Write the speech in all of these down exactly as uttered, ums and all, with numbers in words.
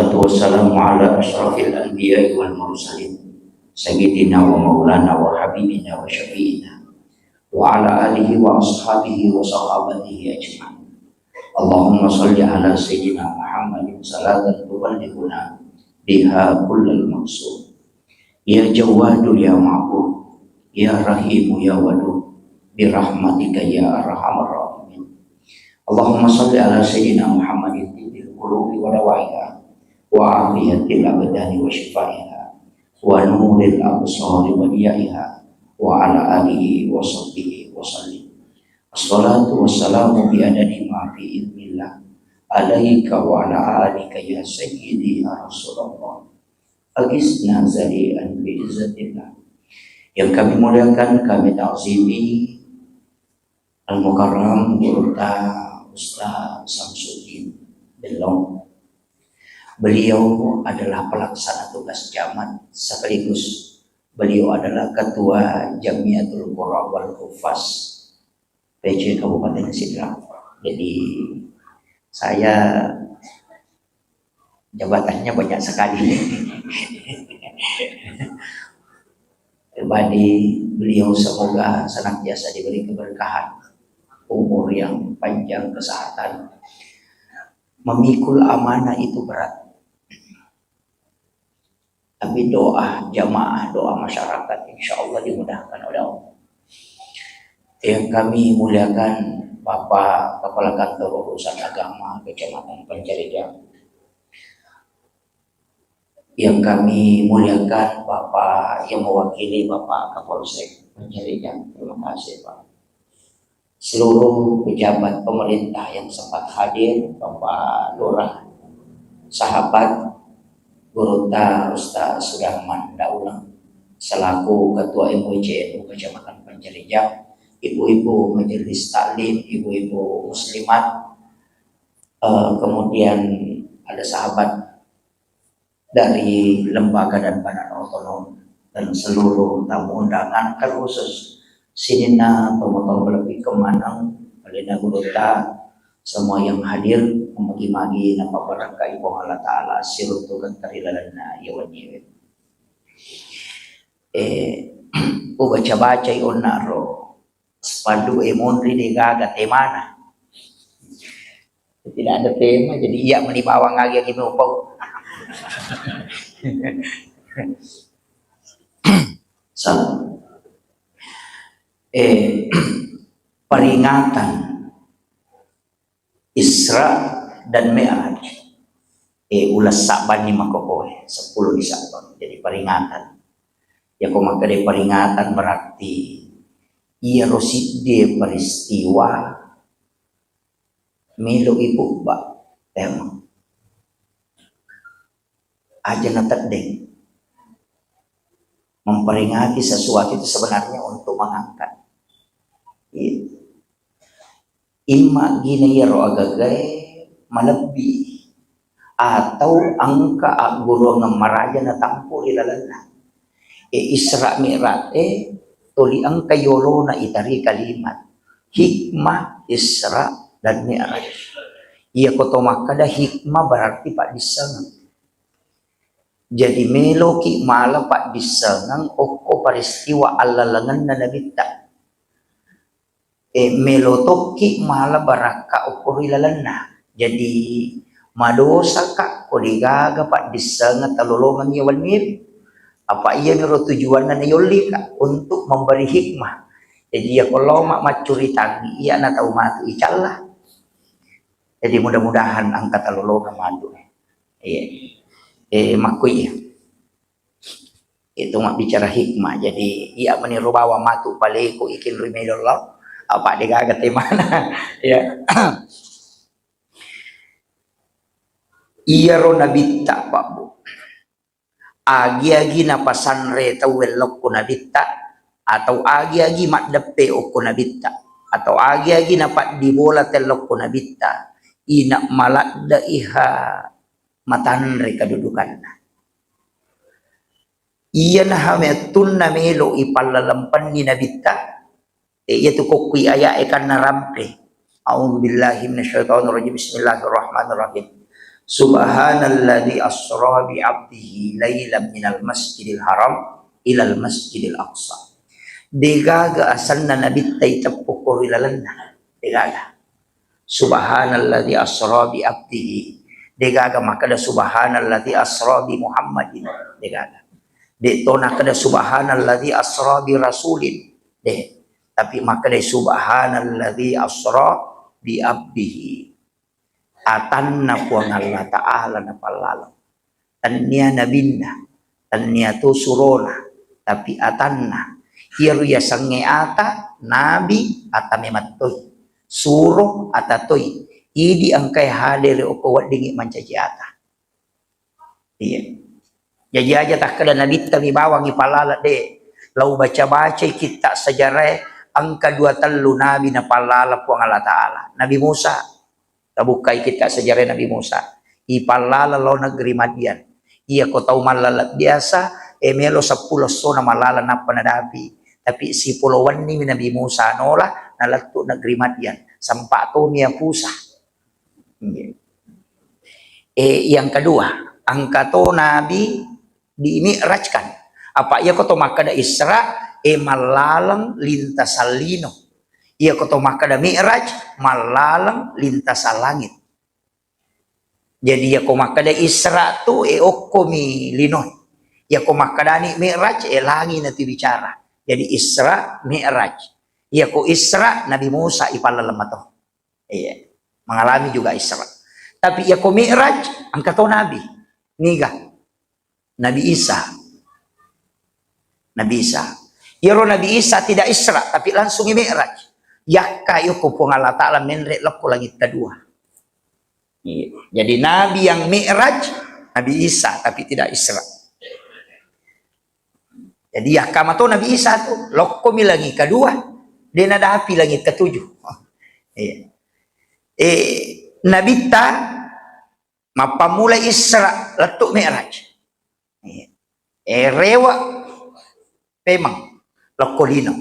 والصلاة والسلام على أشرف الأنبياء والمرسلين، سيدنا ومولانا وحبيبنا وشفيعنا، وعلى آله وأصحابه وصحابته أجمعين. اللهم صل على سيدنا محمد صلاة تبلغنا بها كل المقصود. يا جواد يا معبود، يا رحيم يا ودود، برحمتك يا أرحم الراحمين. اللهم صل على سيدنا محمد طب القلوب ودوائها، وعافية الأبدان وشفائها، ونور الأبصار وضيائها، وعلى آله وصحبه وسلم. الصلاة والسلام بعدد ما في علم الله عليك وعلى آلك يا سيدي يا رسول الله. أغثنا زريعا بعزة الله. Yang kami muliakan, kami ta'zimi, Al-Mukarram Gurutta Ustaz Samsuddin Bellong. Beliau adalah pelaksana tugas camat sekaligus beliau adalah ketua Jamiatul Qurra wal Huffaz P C Kabupaten Sidrap. Jadi saya jabatannya banyak sekali. Pribadi beliau semoga senantiasa diberi keberkahan, umur yang panjang, kesehatan. Memikul amanah itu berat. Tapi doa jamaah, doa masyarakat, insya Allah dimudahkan oleh Allah. Yang kami muliakan Bapak Kepala Kantor Urusan Agama Kecamatan Pancarijang. Yang kami muliakan Bapak yang mewakili Bapak Kapolsek Pancarijang. Terima kasih, Pak. Seluruh pejabat pemerintah yang sempat hadir, Bapak Lurah, sahabat, Gurutta Ustaz Sudarman Dauleng, selaku Ketua M W C N U Kecamatan Pancarijang, ibu-ibu majelis taklim, ibu-ibu muslimat, eh, kemudian ada sahabat dari lembaga dan badan otonom, dan seluruh tamu undangan, terkhusus sininna tomatoa malebbi kemaneng, alena gurutta, semua yang hadir, magi-magi napabarakkai Puang Allah Ta'ala siruntukeng ri lalenna iya wenniwe. Eh, ubaca-bacai onna ro, sepadu e monri degaga temana. Tidak ada tema, jadi iya meni bawang agi-agi mupau. Salah. Eh, peringatan Isra dan Mi'raj. Eh, uleng sabbanni makokoe, sepuluh di Sya'ban. Jadi peringatan. Ya, ko makkeda peringatan berarti iyaro siddi peristiwa melo ipubba. Emang. Aja nateddeng. Memperingati sesuatu itu sebenarnya untuk mengangkat. Iya. Imma gina iyaro agagae malebbi atau engka agguruang maraja natampu ri lalenna. E, Isra Mi'raj e tuli engka yolona itari kalimat hikmah Isra dan Mi'raj. Iya ko to makkeda hikmah berarti paddissengeng. Jadi meloki mala paddissengeng okko peristiwa allalengenna Nabitta. E, melo tokki mala barakka okko ri lalenna. Jadi madosaka ko degaga paddissengeng talolongeng iya wenniwi. Apa iyaniro tujuanna nayollika untuk memberi hikmah. Jadi iya ko loma maccuritangi iya na tau matu icalla. Jadi mudah-mudahan engka talolongeng matu. Iya. Eh, makkui iya. Itu mabbicara hikmah. Jadi iya meniro bawang matu paleko ikin ri melo lao. Apa degaga temana. Ya. Iyaro Nabitta, Pak Bu. Agi-agi napasanre tauwe lokko Nabitta, atau agi-agi maddeppe okko Nabitta, atau agi-agi napaddibola tellokko Nabitta, ina maladde iha matanre kedudukanna. Iyanaha mettunna melo ipallalempenni Nabitta, e, iyatu kokkui ayat e kanna rampe. A'udzubillahi minasyaitonirrajim. Bismillahirrahmanirrahim. Subhanalladzi asra bi abdihi lailan minal masjidil haram ilal masjidil aqsa. Degaga asenna Nabitta iteppu ko ri lalenna. Degaga. Subhanalladzi asra bi abdihi. Degaga makkeda subhanalladzi asra bi Muhammadin. Degaga. De to nakkeda subhanalladzi asra bi rasulin. De. Tapi makkeda subhanalladzi asra bi abdihi. Atanna Puang Allah Ta'ala napallaleng. Tennia nabinna, tennia to surona, tapi atanna. Iyaro yasengnge ata, nabi, ata memettoi. Suro, ata toi. Idi engkai hadere okko weddingngi mancaji ata. Iya. Jaji aja takkeda nabitta mi bawang ipallaleng, de. Lau baca-bacai kitta sejarah engka dua tellu nabi napallaleng Puang Allah Ta'ala. Nabi Musa, tabukkai kitta sejarah Nabi Musa. Ipallaleng lao negeri Madian. Iya ko tau mallaleng biasa, e melo seppulo essona mallaleng nappa nadapi. Tapi sipulo wenni mi Nabi Musa nola, nalettu negeri Madian. Sempa tomi ya pusah. Iya. Eh, yang kedua, engka to nabi di mi'rajkan. Apa iya ko to makkeda Isra, eh, mallaleng lintasan lino. Iya ko to makkeda Mi'raj, mallaleng lintasan langit. Jadi iya ko makkeda Isra tu, eh, okko mi lino. Iya ko makkedani Mi'raj, eh, langi natu bicara. Jadi Isra, Mi'raj. Iya ko Isra, Nabi Musa ipallaleng mato. Iya, mengalami juga Isra. Tapi iya ko Mi'raj, engka to nabi. Niga? Nabi Isa. Nabi Isa. Iyaro Nabi Isa tidak Isra, tapi langsung Mi'raj. Yakka yoko Puang Allah Ta'ala menre lokko langit kedua. Iya. Jadi nabi yang Mi'raj, Nabi Isa, tapi tidak Isra. Jadi yakka mato Nabi Isa tu, lokkomi langit kedua, de nadapi langit ketujuh. Iya. Eh, Nabitta mappammula Isra lettu Mi'raj. Iya. Eh, rewe pemeng lokko lino.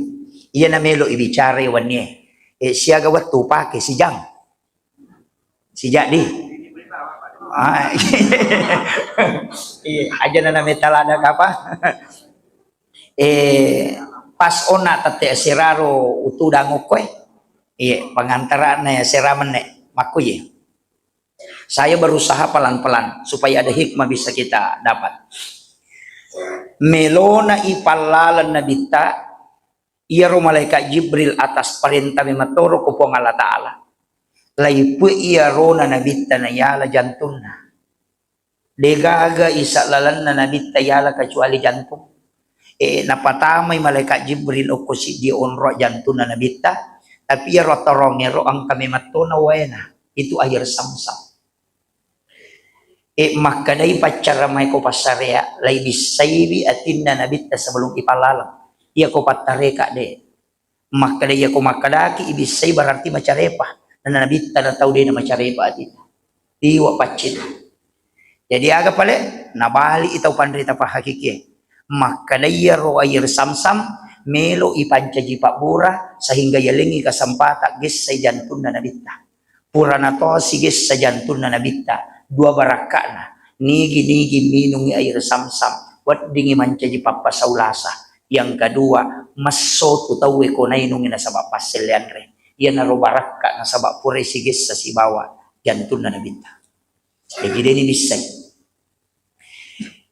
Iya namelo ibicara wennie. Eh, siaga wettu pake sijang. Sijaddi. Ah, iya, aja nana metalada kapa. Eh, pas ona tette siraro utudang okkoe. Iya, pengantarana ya seramenne makkuye. Saya berusaha pelan-pelan supaya ada hikmah bisa kita dapat. Melona ipallaleng nabitta, iyaro malaikat Jibril atas perintah mematoro ko Puang Allah Ta'ala. Laipue iyarona nabitta nayala jantunna. Degaga isa lalenna nabitta yala kecuali jantung. Eh, napatamai malaikat Jibril okko siddi onro jantunna nabitta, tapi iyaro torongngero engka memettona waena, itu air samsam. Eh, makkedai paccaramaiko passarea, laibissaiwi atinna nabitta sebelum ipallaleng. Iyako pattareka de. Makkeda, iyako makkedaki ibissai berarti macarepa. Nana nabitta na tau de na macarepa atinna. Liwa paccing. Jadi aga pale? Nabali i tau panrita pahakikie. Makkeda iyaro air samsam melo ipancaji pabbura sehingga yalengi kesempatan gessai jantunna nabitta. Purana to sigessa jantunna nabitta, dua barakka'na, nigi-nigi minungi air samsam, weddingi mancaji pappasaulasa. Yang kedua, messo tu tauwe ko nainungi nasaba passelle anre. Iyanaro barakka nasaba purai sigessa sibawa jantunna nabitta. Jadi deni bissai.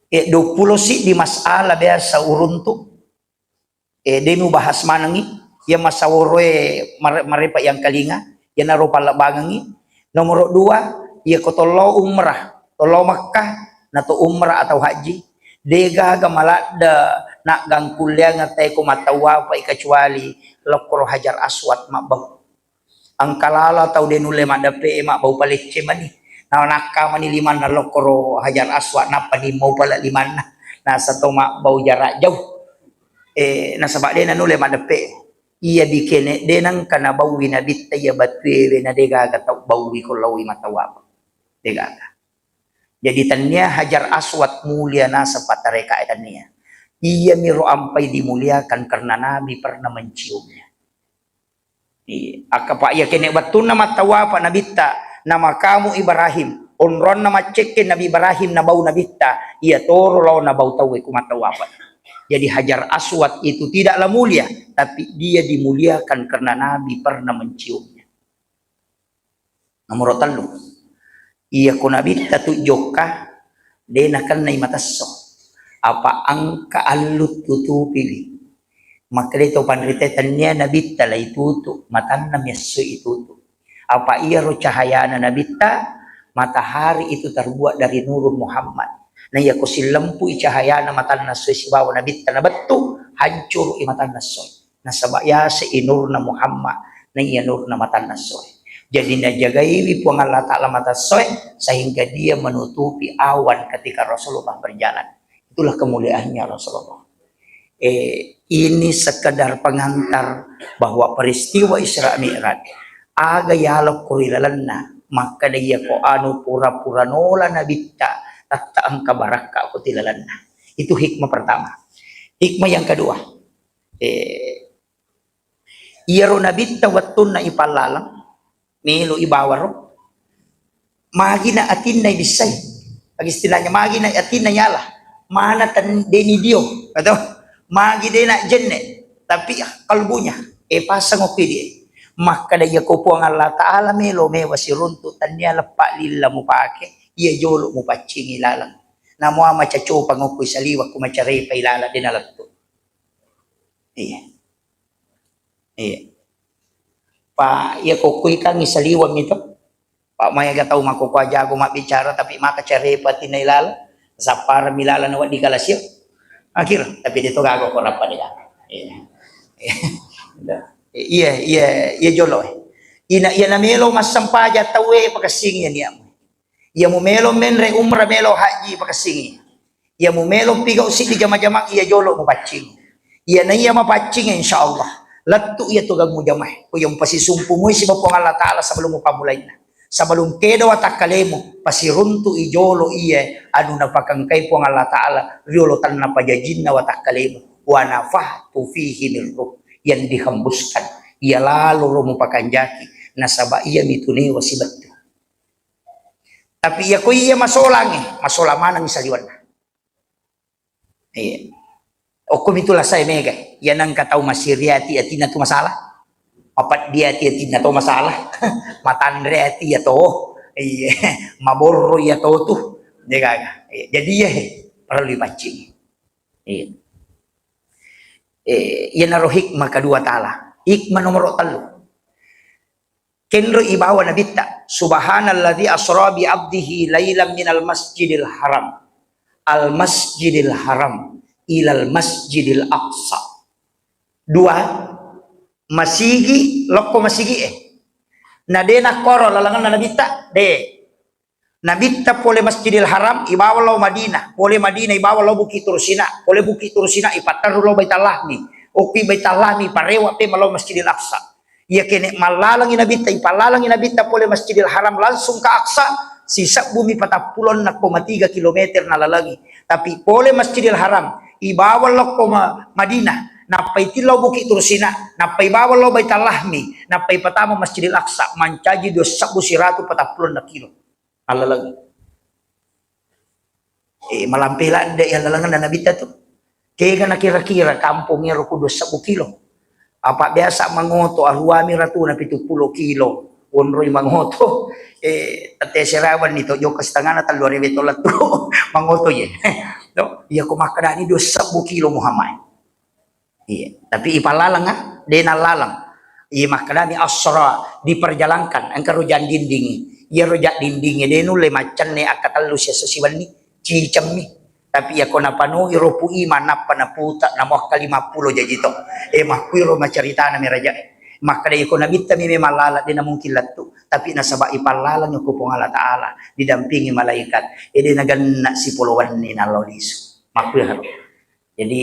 E, duappulo siddi masalah biasa uruntu. Eh, de mubahas manengngi, iya masaworoe mare-, marepa yang kalinga, iyanaro pallebbangengngi. Nomoro dua, iya ko tollo umrah, tollo Makkah, nato umrah atau haji, degaga maladde naggangkulleang tae ko mattawapai kecuali lokkoro Hajar Aswad mabbau. Engka lalo tau de nulle maddeppe e, mabbau palecce mani. Na nakka mani limanna lokkoro Hajar Aswad, nappa ni mau pale limanna. Nasa to mabbau jarak jauh. Eh, nasaba de nanulle maddeppe. Iya bikene de nengka nabaui nabitta iya batue we na degaga tau baui ko laui matawaba. Degaga. Jadi tennia Hajar Aswad mulia nasa patareka e tennia. Iya miro ampai dimuliakan karena Nabi pernah menciumnya. Iya. Akkapa iya kene wettunna mattawafa nabitta, namakamu Ibrahim, Onronna maccekke Nabi Ibrahim nabau nabitta, iya toro lao nabau tauwe ku mata wapa. Jadi Hajar Aswad itu tidaklah mulia, tapi dia dimuliakan karena Nabi pernah menciumnya. Nomor tellu, iya ko nabitta tu jokka, de nakennai matesso. Apa engka allu tutupiwi. Makkeda to panrita, tennia nabitta la itutu, matanna miasso itutu. Apa iyaro cahayana nabitta, matahari itu terbuat dari nurun Muhammad. Na iya ko sillempui cahayana matanna essoe sibawa nabitta nabettu, hancurui matanna essoe. Nasaba yase i nurna Muhammad, na iya nurna matanna essoe. Jadi najagaiwi Puang Allah Ta'ala mata essoe, sehingga dia menutupi awan ketika Rasulullah berjalan. Itulah kemuliaannya Rasulullah. Eh, ini sekedar pengantar bahwa peristiwa Isra Mi'raj, aga yalokko ri lalenna, makkeda iya ko anu pura-pura nola nabitta, tatta engka barakka ko ti lalenna. Itu hikmah pertama. Hikmah yang kedua, eh, iyaro nabitta wettunna ipallaleng, melo ibawaro, magina atinna ibissai. Aga istilahnya, magina atinna yala, mana ten-, deni dio, atau magi dena jenne, tapi kalbunya, e pasang opi dia. Makkeda iya ko Puang Allah Ta'ala melo mewa siruntu, tennia leppa lilla mupake, iya jolo mupaccingi laleng. Namo macacopa ngokko saliwa ku macarepa ilala dena lettu. Iya. Iya. Pa iya kokko ikangngi saliweng itu. Pa maega tau makkokko ajago mabbicara tapi maka carepa tinna ilala. Sapparami ilala na wedding kalasio. Akhir, tapi de to gaga ko rappa de gaga. Iya. Iya, iya, iya jolo. Ina iya namelo massempajang tauwe pakessingi niamu. Iya mumelo menre umrah, melo haji, pakessingi. Iya mumelo pigau siddi jama-jamang, iya jolo mupaccingi. Iya na iya mapaccingi, insya Allah lettu iya tugang mujamae. Ko iya mupasisumpu mui siba Puang Allah Ta'ala sebelum mupammulainna. Sebelum kedo watakkalemu, pasiruntu i jolo iya anu napakengkai Puang Allah Ta'ala riolo tanna pajajinna watakkalemu. Wa nafakhtu fihi min ruh, yang dihembuskan. Iya lalo ro mupakanjaki, nasaba iya mitunewa sibettu. Tapi iya ko iya masolangnge, masolang maneng saliwenna. Iya. Okko mitu lasai mega. Iya nangka tau masiri ati, atina tu masalah. Mapeddi ati, atina to masalah. Matanre ati iya to. Iya. Maborro iya to tu. Degaga. Iya. Jadi iya he, perlu dipancing. Iya. Eh, iya naro hikmah kedua Ta'ala. Hikmah nomor tellu. Kenro ibawa nabitta, "Subhanalladzi asra bi abdihi lailan minal masjidil haram, al masjidil haram, ilal masjidil aqsa." Dua, masigi, lokko masigi e. Na de nakkoro lalenganna nabitta, de. Nabitta pole Masjidil Haram, ibawa lao Madinah, pole Madinah, ibawa lao Bukit Tursina, pole Bukit Tursina, ipatterru lao Baitallahmi, okki Baitallahmi, parewa pe malao Masjidil Aqsa. Iya kene mallalengi nabitta, ipallalengi nabitta pole Masjidil Haram langsung ke Aqsa, sisebbumi patappulonna koma tiga kilometer nalalengi. Tapi pole Masjidil Haram, ibawa lokko Ma-, Madinah, nappai tillau Bukit Tursina, nappai bawa lao Baitallahmi, nappai patama Masjidil Aqsa, mancaji dua sebbu siratu patappulonna kilo. Allalengi. Eh, malampe ladde allalengenna nabitta tu. Kega nakira-kira kampong ero ku dua sebbu kilo. Apa biasa mangoto, aruami ratuna pitu pulo kilo. Wonroi mangoto, eh, tette serawan ni to, jokka setengahna tellu ribu to lettu. Mangoto ye. No? Iya ko makkedani dua sebbu kilo Muhammad. Iya, tapi ipallalang, ah, de nallaleng. Iya makkedani asra, diperjalankan, engka rojang dindingi. Iya rojang dindingi de nulle maccenne akkatellu siesso siwenni, cicemmi. Tapi iya ko napanoi ropu iman nappa naputa, namo akka lima pulo jaji to. Eh, makkuiro macaritana mi raja. Makkeda iya ko nabitta mi memang laleng de namungkin lettu, tapi nasaba ipallalang ko Puang Allah Taala, didampingi malaikat. Eh, de nagenna sipolo wenni nallo lisu. Makkuiro. Jadi,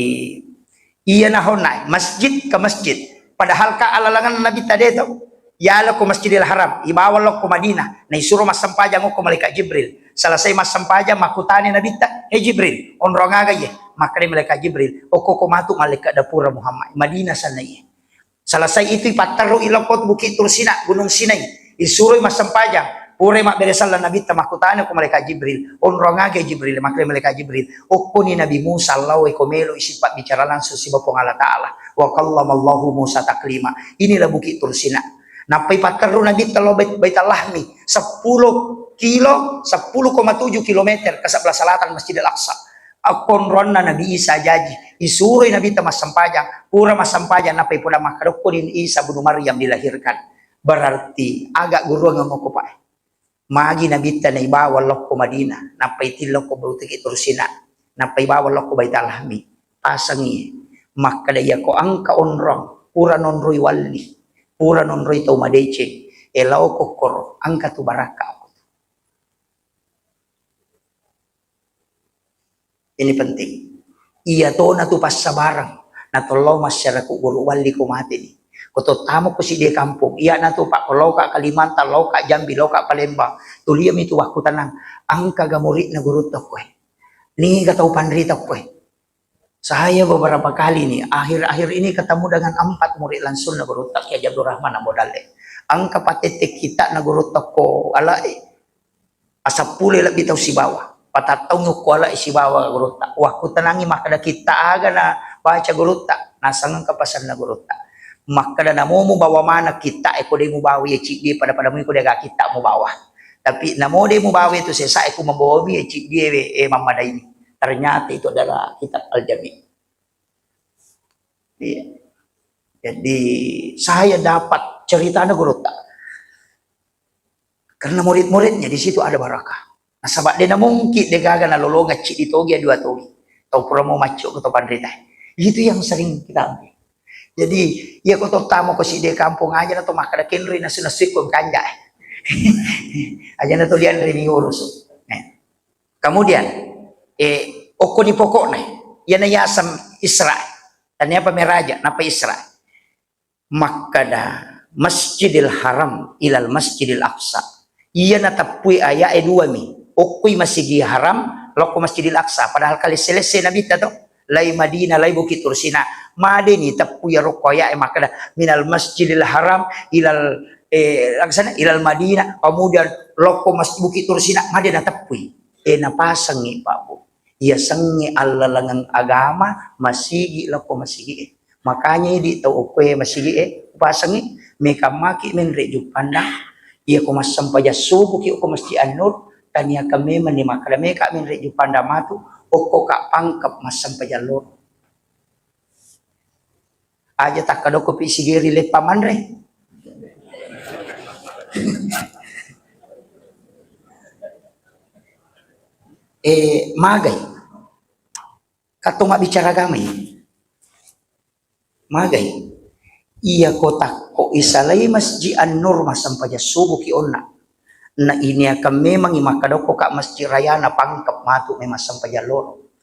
iya nahonna masjid ke masjid. Padahal ka alalangan Nabi tadi to. Yalo ko Masjidil Haram, ibawa lo ko Madinah, na isuro massempajang ko malaikat Jibril. Selesai massempajang, makkutani Nabitta, "He Jibril, onrong aga ye?" Makkeda malaikat Jibril, "Okko ko matu malaikat dapura Muhammad, Madinah sana ye." Selesai itu ipatterru i lokko Bukit Tur Sina, Gunung Sinai. Isuroi massempajang, Pura mabbere selleng Nabitta, makkutana ko malaikat Jibril, "Onrong aga Jibril?" Makkeda malaikat Jibril, "Okkoni Nabi Musa lao e ko melo isi pabbicara langsung siba Puang Allah Ta'ala. Wa kallamallahu Musa taklima." Inilah Bukit Tursina. Nappai patterru Nabitta lao Bait-, Baitul Lahmi, seppulo kilo, sepuluh koma tujuh kilometer ke sebelah selatan Masjidil Aqsa. Akkonronna Nabi Isa jaji, isuroi Nabitta massempajang, pura massempajang, nappai poda makkeda, "Okkoni Isa bunu Maryam dilahirkan." Berarti aga guruang ngoko, Pak? Magi Nabitta naibawa lokko Madinah, nappai tilokko Bukit Tursina, nappai bawa lokko Baitul Lahmi, pasangi makkeda, "Iyako engka onrong, pura nonroi walli, pura nonroi tau madeceng, e laoko koro, engka tu barakka." Ini penting. Iya tona tu passabarang. Natollo masyarakat guru walli ko mate ni. Ko tottamo ko sidie kampung. Iya na tu, Pak, ko loka Kalimantan, loka Jambi, loka Palembang. Tulia mi tu wakkutanang. Engka ga murid na guru tokkoe? Niga tau panrita koe? Saya beberapa kali nih, akhir-akhir ini ketemu dengan empat murid langsung na guru tak, Kiai Abdul Rahman Ambo Dalle. Engka patette kita na guru tokko alae. Asappule lebbi tau sibawa. Patattaung yukku alai sibawa gurutta. Wakkutanangi makkeda, "Kitta aga na baca gurutta?" Nasengeng ka pasenna gurutta. Makkeda, "Namo mubawa maneng kitta e, ko de mubawa ye ciddi, pada-pada mui ko de aga kitta mubawa. Tapi namo de mubawa itu sesa e, ku membawa mi ye ciddi e, e mammadaini." Ternyata itu adalah kitab Al-Jami. Iya. Jadi saya dapat ceritana gurutta. Karena murid-muridnya di situ ada barakah. Nasaba de namungkin de gaga nalolongeng ciddi togi, dua togi. Tau pura mau macco ke tau panrita. Itu yang sering kita ambil. Jadi, iya ko tottamo ko sidie kampung aja na to makkeda kenroi nasu-nasu ko kanja. Aja na to dianre mi urus. Nah. Kemudian, eh, okkoni pokokna, iyana yaseng Isra. Tania apa meraja, napa Isra? Makkeda Masjidil Haram ilal Masjidil Aqsa. Iya nateppui aya'e dua mi. Okkoi Masjidil Haram, lokko Masjidil Aqsa. Padahal kalesse-lesse Nabitta to. Lai Madinah, lai Bukit Tursina. Madeni teppui rokko aya'e makkeda minal Masjidil Haram ilal, eh, laksana ilal Madinah. Kemudian lokko Mas-, Bukit Tursina, made nateppui. Eh, napasengngi, Pak, Bu. Iya sengnge allalengeng agama, masigi lokko masigi'e. Makanya idi tau okkoe masigi'e, upasengngi, mekammaki menre juppandang, iya ko massempajang subuki okko Masjid An-Nur, taniakan memang ni makkeda meka menre juppandang matu, okko ka pangkep massempajang loro. Aja takkadokko pi sigeri leppa manre. Eh, magai. Katto mabbicara agama ini. Magai. Iya ko takko isalai Masjid An-Nur massempajang subuki onna. Na ini akan memang i makkadokko ka Masjid Rayana pangkep matu memang sempajang loro.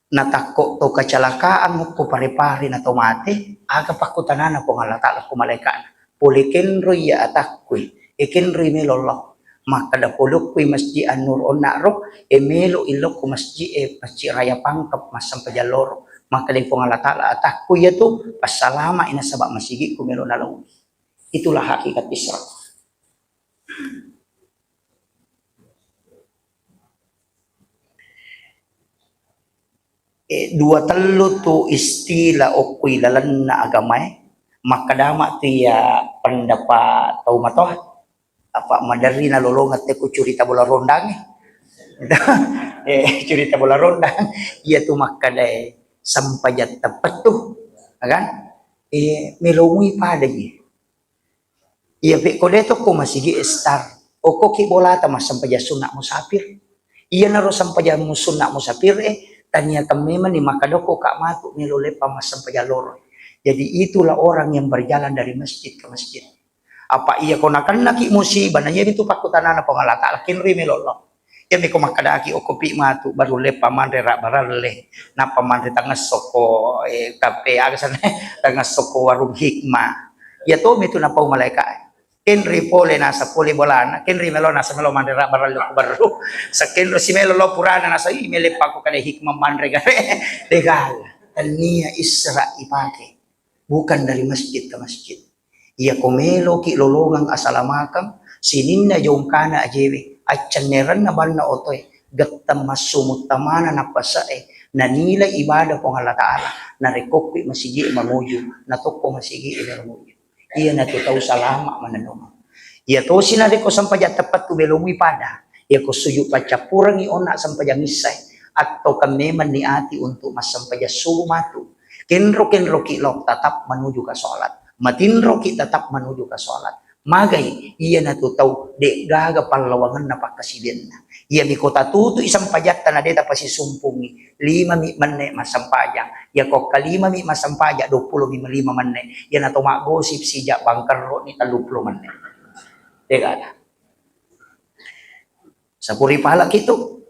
Natakko to kecelakaan, mukko pare-pare na to mate, aga pakkutanana Puang Allah Ta'ala ko malaika'na, "Pole kenroi iya atakkui, e kenroi melo lao." Makkeda, "Polokkui Masjid An-Nur onna ro, e melo ilokku masjid e, Masjid Raya Pangkep massempajang loro." Makkeda Puang Allah Ta'ala, "Atakkui iya tu, passalama i nasaba masigikku melo nalaui." Itulah hakikat Isra. Eh, dua tellu tu istilah okkoi lalenna agamae, makkedama tu iya pendapat tau matoa, apa maderri nalolongeng te ku curita bola rondang e. Eh, curita bola rondang, iya tu makkedae sempajang teppettu, ya kan? Eh, melomui pada ji. Iya, pekko de tokko masigi e star. Okkoki bolata massempajang sunna musafir. Iyanaro sempajang mu-, sunna musafir e, taniakan memang ni makkadokko ka matu melo leppa massempajang loro. Jadi itulah orang yang berjalan dari masjid ke masjid. Apa iya ko nakennaki musibah, na iya itu pakkutanana Puang Allah Ta'ala, kenroi melo lao. Iyami ko makkedaki okkopi matu baru leppa manre ra baralle, nappa manre tangesso ko, eh, kafe aga sana, tangesso ko warung Hikmah. Iya tomi tu napau malaika. Kenri pole nasa pole bolana, kenri melo nasa melo manre ra baralle ko baru. Sakenro si melo lo purana nasa, "Ih, mele pakko kada Hikmah manre gare." Degala. Tania Isra ipake. Bukan dari masjid ke masjid. Iya ko meloki lolongeng asalamakeng, Sininna jongkana ajewe, accennerenna banna otoe, getteng massu muttamana nappase'e, nanilai ibadah Puang Allah Ta'ala, narekko kui masigi manguju, natokko masigi manguju. Iyanatu tau salama manennungeng. Iya tosi narekko sempajang teppettu melomui pada, iyako sujud paccappurengngi onna sempajang issae, atau kan memang niati untuk massempajang subuh matu. Kenro-kenroki lao tetap menuju ke sholat. Matinroki tetap menuju ke sholat. Magai, iyanatu tau de'gaga pallawangenna pakkasiwianna. Iyami ko tatutui sempajatta na de tapasisumpungi, lima mi menne massempajang. Iyako kalima mi massempajang, dua puluh mi lima menne. Iyana to maggosip sija bangkerro ni tellu puluh menne. De'gaga. Sapuri pala kitu.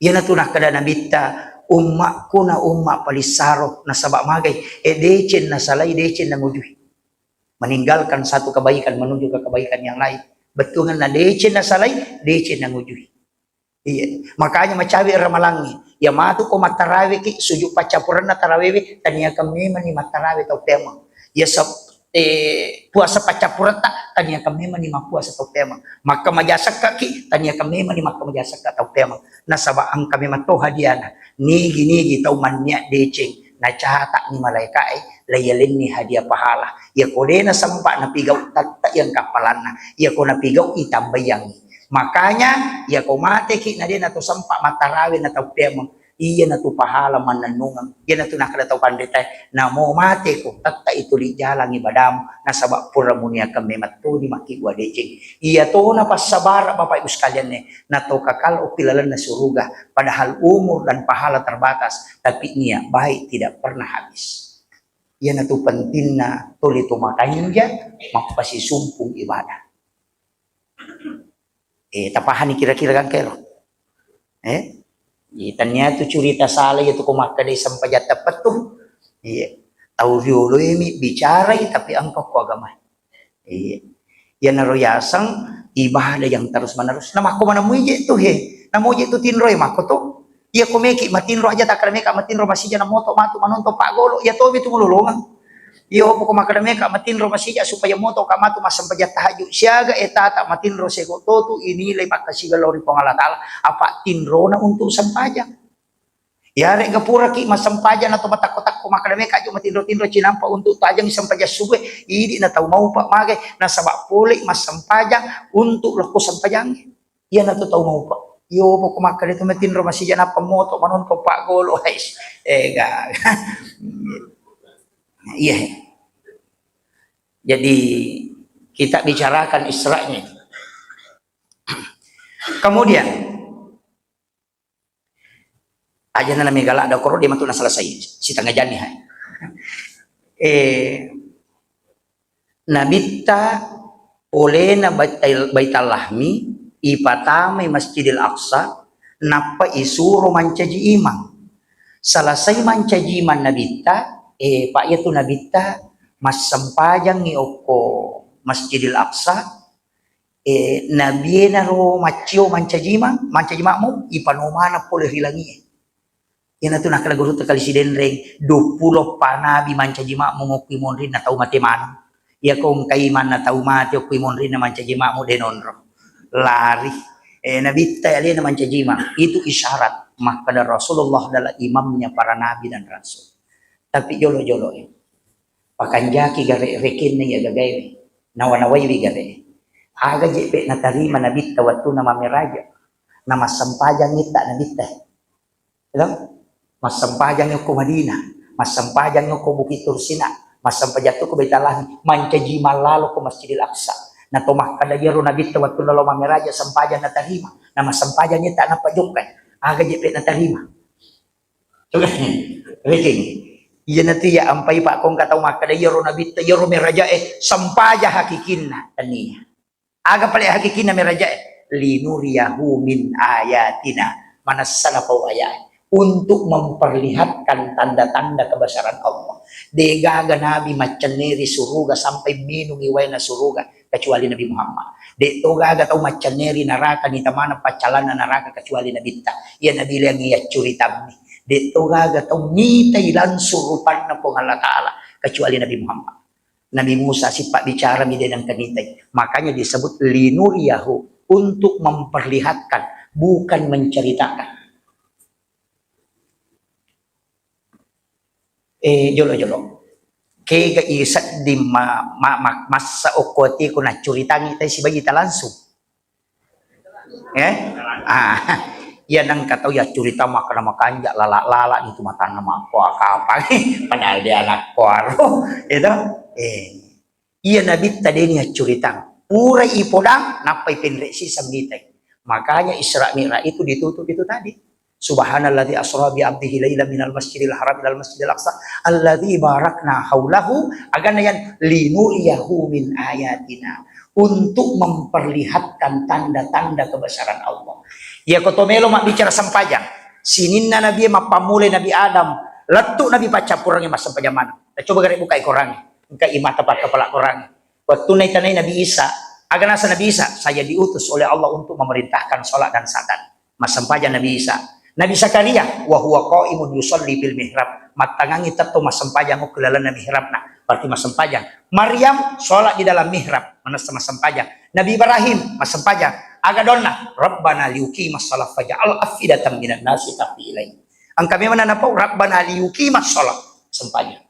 Iyanatu nakkeda Nabitta, "Ummakku na umma palissaro, nasaba magai, e deceng nasalai, deceng nangujui." Meninggalkan satu kebaikan menuju ke kebaikan yang lain. Bettuanna deceng nasalai, deceng nangujui. Iya, makanya macawe ramalangnge. Ya matu ko mattarawe ki, sujud paccappurenna tarawewe, taniakan memang ni mattarawe tau pemeng. Ya sep-, eh, puasa paccappuretta, taniakan memang ni mappuasa tau pemeng. Makka majasekka ki, taniakan memang ni makka majasekka tau pemeng. Nasaba engka memang to hadiana. Nigi-nigi tau mannia deceng, nacata ni malaikae, layalenni hadiah pahala. Ya ko de nasempa napigau, tette yang kappalanna. Ya ko napigau, itambaiangi. Makanya, ya ko mateki na de nato sempa mattarawe na tau pemeng. Iyanatu pahala mannennungeng. Iyanatu nakkeda tau panritae, "Namo mateko, tettai tuli jalang ibadamu, nasaba pura muniakan memang toni makkibua deceng." Iyatona passabara, Bapak Ibu sekalian, e, nato kakal okki lalenna suruga, padahal umur dan pahala terbatas, tapi niat baik tidak pernah habis. Iyanatu pentingna tuli to makanja mappasisumpung ibadah. Eh, tapahani kira-kira gangka ero? Eh? Iya, tania tu curita sala iya tu ko makkeda sempajang teppettu. Iya. Tau riolo imi bicarai tapi engka ko agama. Iya. Iyanaro yaseng ibadah yang terus menerus. Namakko mana muije tu he. Namoje tu tinro e makko tu. Iya ko meki matinro aja takkada meka matinro masija na moto matu manonton paggolo. Iya tomi tu mulolongeng. Iya, poko makkeda meka matinro masija supaya motoka matu massempajang tahajud. Siaga etata matinro sego totu inilai pakkasiwiang lao ri Puang Allah Ta'ala. Apa tinrona untuk sempajang. Iyarega puraki massempajang atau matakko-takko makkeda meka aja matinro-tinro cinampa untuk tajang sempajang subuh. Idi na tau maupa magai nasaba pole massempajang untuk lokko sempajang. Iyanatu tau maupa. Iyo, poko makkeda tu matinro masija nappa moto manonton paggolo. Hais. Ega. Iya. Jadi kita bicarakan Isra'nya itu. Kemudian aja na mega ladda koro dia matu na selesai setengah jam nih. Eh, Nabitta polena Baital-, Baitallahmi, ipatamai Masjidil Aqsa, nappa isuro mancaji imang. Selesai mancaji imang Nabitta, eh, Pak, iya tu Nabitta massempajangngi okko Masjidil Aqsa, eh, Nabienaro maccio mancaji imang, mancaji makmum, ipano maneng pole ri langie. Iyanatu nakkeda gurutta kali Sidenreng, duappulo pa nabi mancaji makmum okki monrinna tau mate maneng. Iyako engkai manna tau mate okki monrinna mancaji makmum de nonro. Lari. Eh, Nabitta alena mancaji imang. Itu isyarat makkeda Rasulullah adalah imamnya para nabi dan rasul. Tapi jolo-jolo e. Pakanjaki gare rekenna iya gagae. Nawa-nawaiwi gare. Aga jeppe natarima Nabitta wattunna mameraja. Namassempajang itta Nabitta. Elang, massempajang okko Madinah, massempajang okko Bukit Tursina, massempajang tu ko Baitalahmi, mancaji mallalo ko Masjidil Aqsa. Na to makkeda iyaro Nabitta wattunna lao mameraja sempajang natarima, na massempajang itta nappa jokkai. Aga jeppe natarima. Coba, rekeng. Iyanatu iya ampai pakkongka tau makkeda iyaro Nabitta, iyaro meraja e sempajang hakikinna, tania. Aga pale hakikinna merajae? Linuriyahu min ayatina. Manessana pau ayat. Untuk memperlihatkan tanda-tanda kebesaran Allah. Degaga nabi maccenneri suruga sampai minungi waena suruga kecuali Nabi Muhammad. De to gaga tau maccenneri naraka nitamana paccalanna naraka kecuali Nabitta. Iya nabi liangi yaccuritammi. De to gaga tau mitai langsung rupanna Puang Allah Ta'ala kecuali Nabi Muhammad. Nabi Musa sipabbicara mi de nengka nitai. Makanya disebut linuriyahu, untuk memperlihatkan, bukan menceritakan. Eh, jolo-jolo. Kega i sedding ma-, ma-, ma-, massa okko atiku naccuritangi tai sibagitta langsung. Eh? Ah, iya nengka tau ya curita makkeda makanja lala-lala itu matanna makkoa kapang. Padahal dia anak koaro. Itu. Eh. Iya nabitta deni accuritang. Purai ipodang, nappai penre siseng mitai. Makanya Isra Mi'raj itu ditutup itu tadi. Subhanalladzi asra bi abdihi lailan minal masjidil haram ilal masjidil aqsa alladzi barakna haulahu, agana yang linuriyahu min ayatina, untuk memperlihatkan tanda-tanda kebesaran Allah. Iya ko to melo mabbicara sempajang, sininna nabi mappammulai Nabi Adam, lettu nabi paccappurangi massempajang maneng. Coba gare bukai korangi, engka i mata pakkapala korangi. Wettunna itanai Nabi Isa, aga nasa Nabi Isa? Saya diutus oleh Allah untuk memerintahkan sholat dan zakat. Massempajang Nabi Isa. Nabi Zakaria, wa huwa qaimun yusalli fil mihrab. Mattangangi tetto massempajang okko lalenna mihrabna. Berarti massempajang. Maryam sholat di dalam mihrab, manessa massempajang. Nabi Ibrahim massempajang. Aga donna? Rabbana liyuqimas shalah faj'al afidatan minan nasi tahwi ilaihim. Engka memang napau Rabbana liyuqimas shalah. Sempajang.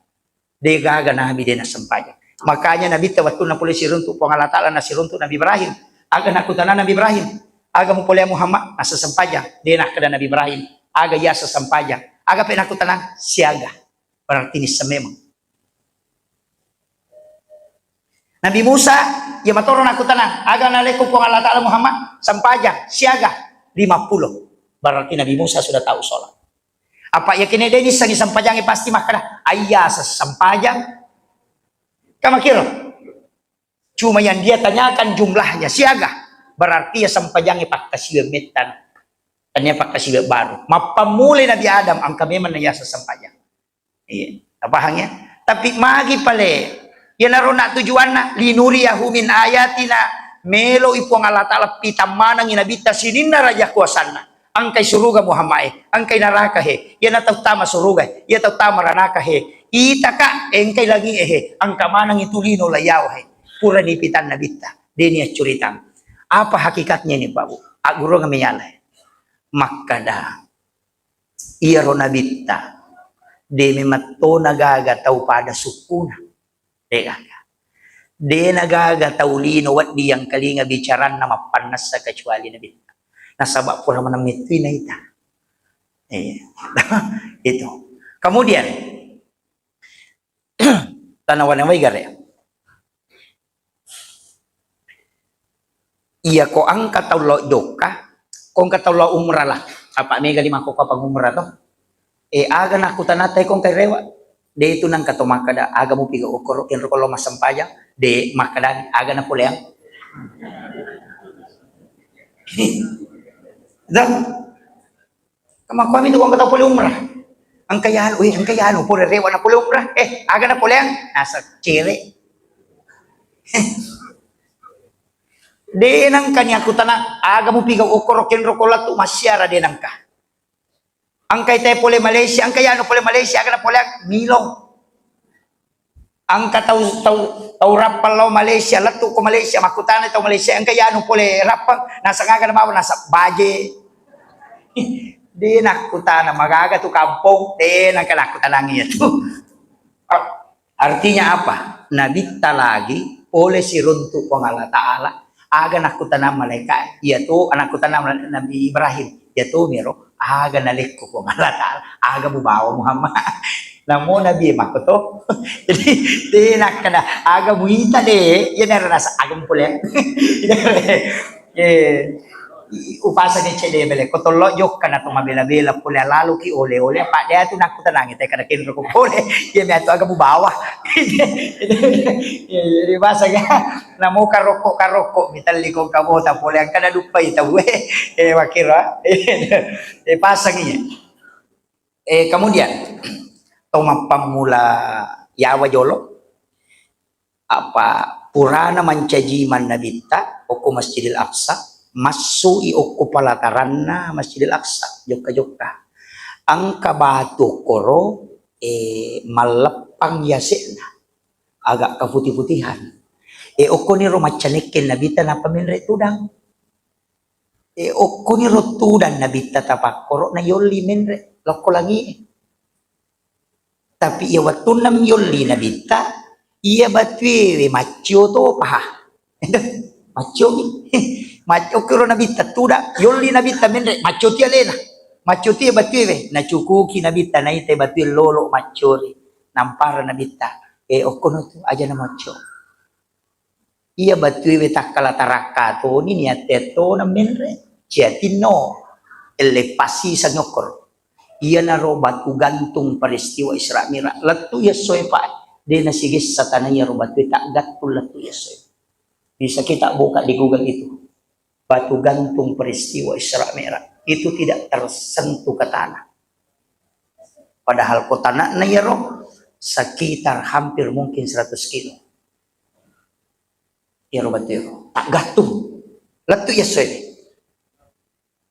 De gaga nabi de nassempajang. Makanya nabitta wettunna pole siruntu Puang Allah Ta'ala nasiruntu Nabi Ibrahim. Aga nakkutana Nabi Ibrahim, aga mupoleang Muhammad? Nasa sempajang. De nakkeda Nabi Ibrahim, aga yaseng sempajang? Aga pe nakkutana? Siaga. Berarti nisseng memang. Nabi Musa, iya matoro nakkutana, aga nalekko Puang Allah Ta'ala Muhammad? Sempajang. Siaga? Lima puluh. Berarti Nabi Musa sudah tahu sholat. Apa yakin de nissengi sempajangnge pasti makkeda, ayya sessempajang. Kamakiro. Cuma yang dia tanyakan jumlahnya siaga. Berarti ya sempajangnge pakkasiwe mettan. Tania pakkasiwe baru. Mappammulai Nabi Adam, engka memang na yaseng sempajang. Iya, pahang ya? Tapi magi pale, iyanaro na tujuanna, linuriyahu min ayatina, melo i Puang Allah Ta'ala pitammanengi nabitta sininna raja kuasanna. Engkai suruga Muhammad e, engkai naraka he, iya na tau tama suruga, iya tau tama ranaka he, itaka engkai langi e he, engka maneng itu lino layawa he. Purani pitang nabitta, deni accuritang. Apa hakikatnya ini Pak Bu? Aggurung meyala he. Makkada, iyaro nabitta, de memetto nagaga tau pada sukkuna. De gaga. De nagaga tau lino wedding yang kalinga bicaranna mappannessa kecuali nabitta. Nasaba pura maneng mettui naita. Iya. Itu. Kemudian, tanawa-nawai gare. Iya ko engka tau lao jokka, ko engka tau lao umrah lah. Apa mega lima ko kapang umrah to? Eh, aga nakkutanatai ko engka rewa? De tu nangka to makkada, aga mupiga okoro kenro ko lao massempajang? De makkada, aga napoleang? Dah. Kamakuami tu ko engka tau pole umrah. Engka yanu, eh, engka yanu, pole rewa na pole umrah. Eh, aga na poleang? Nasa cere. De nangka ni aku tana, aga mupiga okoro kenro ko latu massiara de nangka. Engka ite pole Malaysia, engka yanu pole Malaysia, aga na poleang? Milong. Engka tau, tau, tau Rappang lao Malaysia, lettu ko Malaysia, makkutana tau Malaysia, engka yanu pole Rappang, naseng aga na bawang, naseng baje. De nakkutana, magaga tu kampong, de nangka nakkutanangi iya tu. Artinya apa? Nabitta lagi pole siruntu Puang Allah Ta'ala, aga nakkutana malaika, iya tu nakkutana Nabi Ibrahim, iya tu miro, aga nalekko Puang Allah Ta'ala, aga mubawa Muhammad. Namo Nabi e makko to. Jadi, de nakkeda, aga muita de, iya naro nasa aga mupole. Eh, upasani cede bele, ko tollo jokka na to mabela-bela pole alaluki ole-ole, apa de atu nakkutanangi te kada kenro ko pole, iya mi atu aga mubawa. Iya, jadi bahasa ya. Namo karokko-karokko, mitelli ko kabota pole, engka naduppai tau e. Eh, makkiro, eh. Eh, pasangi. Eh, kemudian, to mappammula yawa jolo, apa purana mancaji mannabitta, okko Masjidil Aqsa, massui okko palataranna Masjidil Aqsa, jokka-jokka. Engka batu koro, eh, malleppang yase'na. agak keputih-putihan. E, okkoniro maccanekke Nabitta nappa menre tudang. E, okkoniro tudang Nabitta tapakkoro na yolli menre lokko langi e. Tapi iya wettunna yolli Nabitta, iya batuewe maccio topaha. Maccio mi. Maccio kiro Nabitta tudang, yolli Nabitta menre, maccio ti alena. Maccio ti batuewe, nacukuki Nabitta naita batue lolo maccori. Nampara Nabitta, e, okkono tu aja na maccio. Iya batuewe takkala tarakka toni niatte tona menre. Ciatinno, elle passiseng okkoro. Iyanaro batu gantung peristiwa Isra Mi'raj. Lettu yessoe, Pak, de nasigessa tanah iyaro batue taggattung lettu yessoe. Bisa kita buka di Google itu. Batu gantung peristiwa Isra Mi'raj. Itu tidak tersentuh ke tanah. Padahal ko tanahna iyaro sekitar hampir mungkin seratus kilo. Iyaro batu iyaro. Taggattung. Lettu yessoe.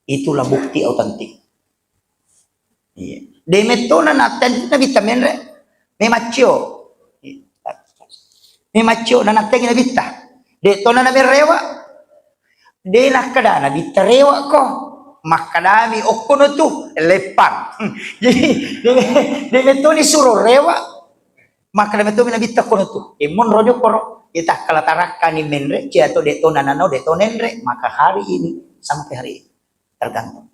Itulah bukti autentik. Iya. De mettona natten Nabitta menre. Memaccio. Memaccio na nattengi Nabitta. De tona na merewa. De nakkeda Nabitta rewa ko. Makkedami okkono tu leppang. Jadi, de, de mettoni suro rewa. Makkeda mettomi Nabitta kono tu, e, monro jokkoro, e, takkala tarakkani menre, cia to de to nanano, de to nenre, maka hari ini sampai hari ini tergantung.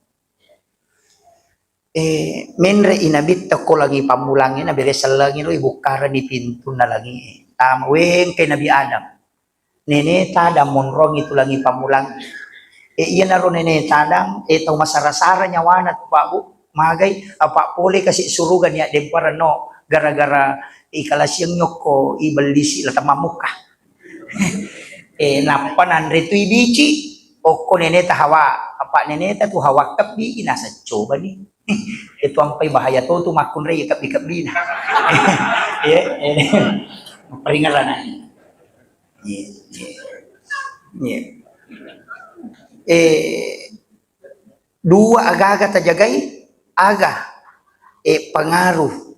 E, menre i Nabitta ko langi pammulangi, na bere sellengi lo ibukkarani pintunna langi e. Tama wengke Nabi Adam. Nene tadang monrongi tu langi pammulang. E, iyanaro nene tadang, e, tau masara-sara nyawana tu, Pak, Bu. Magai, apa pole kasi suruga nia demparano gara-gara ikalasiang nyokko ibellisi la tamamuka. E, nappa nanre tu ibici, okko nene ta Hawa, apa nene ta tu Hawa kebbi, inasa coba ni. Itu ampai bahaya to tu makkunrai kebbi-kebbina. Iya, iya. Peringaran. Iya, iya. Iya. Eh, dua aga-aga tajagai, aga, eh, pengaruh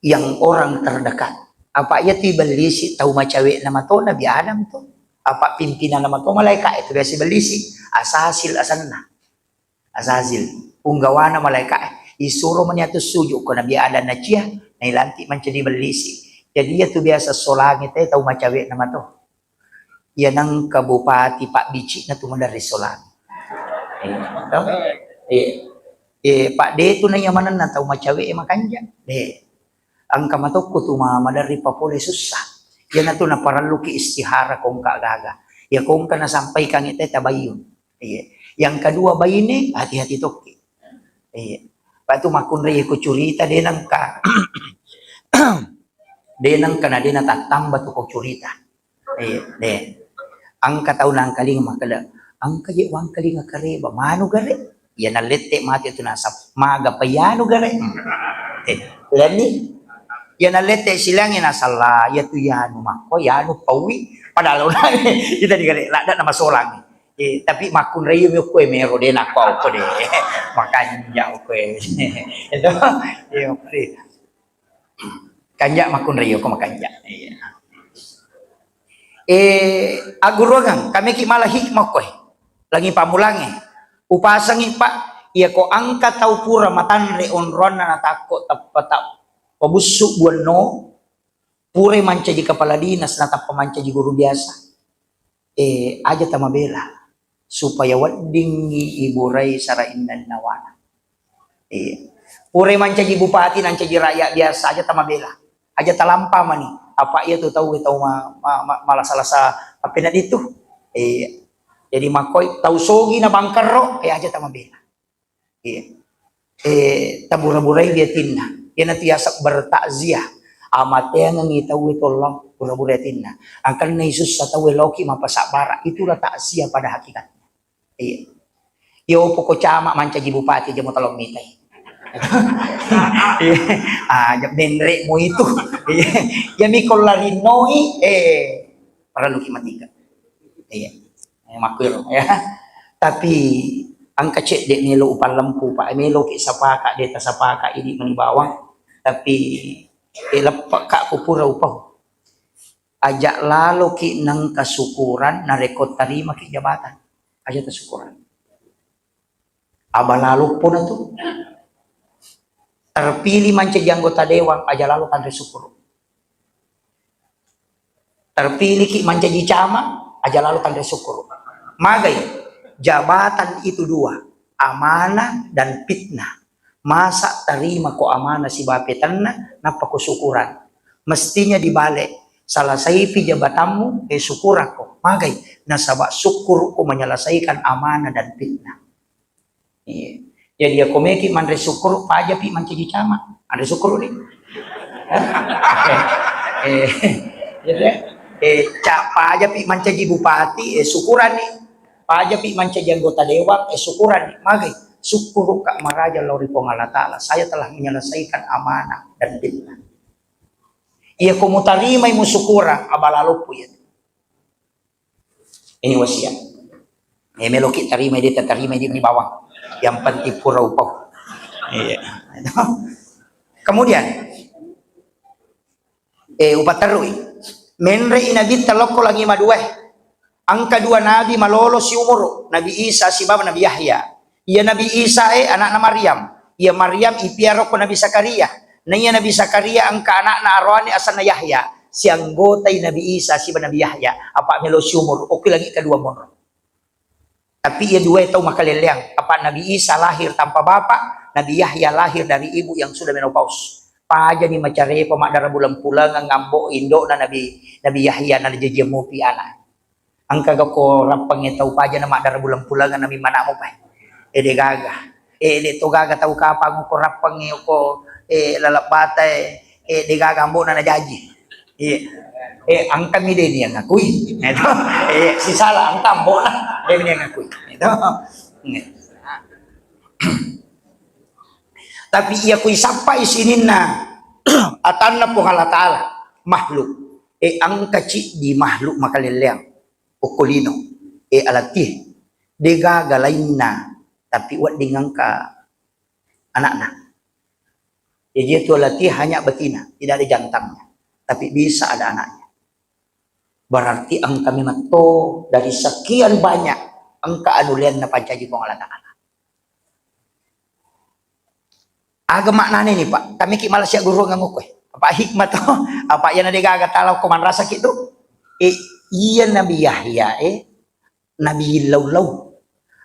yang orang terdekat. Apa iya tu ibellisi tau macawe nama to Nabi Adam tu. Apa pimpinan nama to malaika itu biasa ibellisi. Asasil asanna. Azazil, punggawana malaika'e, isuro mani atu suju ko Nabi Adam nacia, nailanti mancaji bellisi. Jadi iya tu biasa solangi te tau macawe nama to. Iya nangka bupati pabbicina tu maderri solangi. Eh, to? Eh, eh, Pak, de tu naiya manenna tau macawe e makanja. De. Engka matokku tu ma-, maderri papole sussa. Iyana tu naparelluki istihara kongka gaga. Iya kongka nasampaikangi te tabayyun. Iya. Yang kedua baine, hati-hati tokki. Iya. Patu makkunrai ko curita de nengka. De nengka na de natattamba tu ko curita. Iya, de. Engka tau nangkalinga makkeda, engka je wangkalinga kareba, manu gare. Iya nallette mate tu nasab, maga payanu gare. Eh, leni. Iya nallette silangi nasalla, iya tu yanu makko, yanu paui, padahal kita di gare, ladda nama solangi. Eh, tapi makkunrai mi okko e mero de nakko okko de. Makanja okko e. Itu, iya, okko de. Kanja makkunrai okko makanja. Iya. Eh, agguruangang, kami ki mala hikmah okko e. Langi pamulangi. Upasangi, Pak, iya ko engka tau pura matanre onroanna natakko tappa ta pabussu buanno, purai mancaji kepala dinas natappa mancaji guru biasa. Eh, aja tamabela supaya weddingngi iburai sara inna innawana. Eh, purai mancaji bupati, nancaji rakyat biasa, aja tamabela. Aja talampa mani. Apa iya tu tau, tau ma-, ma-, ma-, malasa-lasa appena ditu. Eh, jadi makkoi tau sogi na bangkerro, eh, aja tamabela. Iya. Eh, tabura-burai atinna. Iyana tu yaseng bertakziah. Amateangengi tauwe tollo, bura-burai atinna. Angkanna isussa tauwe loki mapasabbara. Itulah takziah pada hakikatnya. Iya. Yo poko cama mancaji bupati aja mo talo mitai. Iya. Ah, aja benre mo itu. Iya. Ya mi ko larinnoi, eh, parellu ki matika. Iya. Eh, makkuiro, ya. Tapi engka cedde melo upallempu, Pak, melo ki sapaka, de tasapaka idi mani bawang. Tapi E, leppekka ko pura upau. Aja laloki nengka syukuran narekko tarimaki jabatan. Aja ta syukuran. Aba lalo pona tu. Terpilih mancaji anggota dewan, aja lalo tanre syukur. Terpilihki mancaji camat, aja lalo tanre syukur. Magai, jabatan itu dua, amanah dan fitnah. Masa tarima ko amanah sibawa petenna, nappa ko syukuran. Mestinya dibalik, selesaipi jabatanmu, eh, syukurakko. Magai, nasaba syukur ko menyelesaikan amanah dan fitnah. Iya. Jadi, ya, ko meki manre syukur, pajapi mancaji camat. Manre syukur ni. Eh, eh, iya, eh, ca-, pajapi mancaji bupati, eh, syukuran ni. Pajapi mancaji anggota dewan, eh, syukuran ni. Magai, syukur ka maraja lao ri Puang Allah Ta'ala. Saya telah menyelesaikan amanah dan fitnah. Iya, ko mutarimai musyukurang, abalaloppu iya. Ini wasiat. Eh, meloki tarimai, de' tatarimai, de' ri bawang. Yang penting pura upau. Iya. Kemudian, eh, upaterui. Menre'i Nabitta lokko langi maduae. Engka dua nabi malolo siumuru, Nabi Isa sibawa Nabi Yahya. Iya Nabi Isa e ana'na Maryam. Iya Maryam ipiarokko Nabi Zakaria. Na iya Nabi Zakaria engka ana'na aroane asenna Yahya. Sianggotai Nabi Isa siba Nabi Yahya. Apa melo siumur, okki lagi kedua monro. Tapi iya dua tau makalelleang. Apa Nabi Isa lahir tanpa bapak, Nabi Yahya lahir dari ibu yang sudah menopause. Pajani macarepa maddara bulan-pulangan ngambo indo'na Nabi, Nabi Yahya na jajiang mopi anak. Engkaga ko rappengnge tau paja na maddara bulan-pulangan na mimmana'mu pae? E, de' gaga. E, de' to gaga tau kapang ko rappengnge ko, e, lalebbata e, e, de' gaga ambo'na najaji. Iya. E, engkami de' niangakui. Itu. E, sisala engka ambo'na de' niangakui. Itu. Tapi iya kui sappai sininna atanna Puang Allah Ta'ala, makhluk. E, engka ciddi makhluk makalelleang. Okko lino, e, alattie. De' gaga lainna, tapi wedding engka ana'na. Jadi itu alattie hanya betina, tidak ada jantannya. Tapi bisa ada anaknya. Berarti engka memang to dari sekian banyak engka anuleanna pancaji Puang Allah Ta'ala. Aga maknane ni, Pak? Tamiki mala sia guruang ngangukku, eh. Apa hikmah to? Apa iyana de' gaga tala ko manrasaki tu? Eh, iya Nabi Yahya, eh, Nabi lau-lau.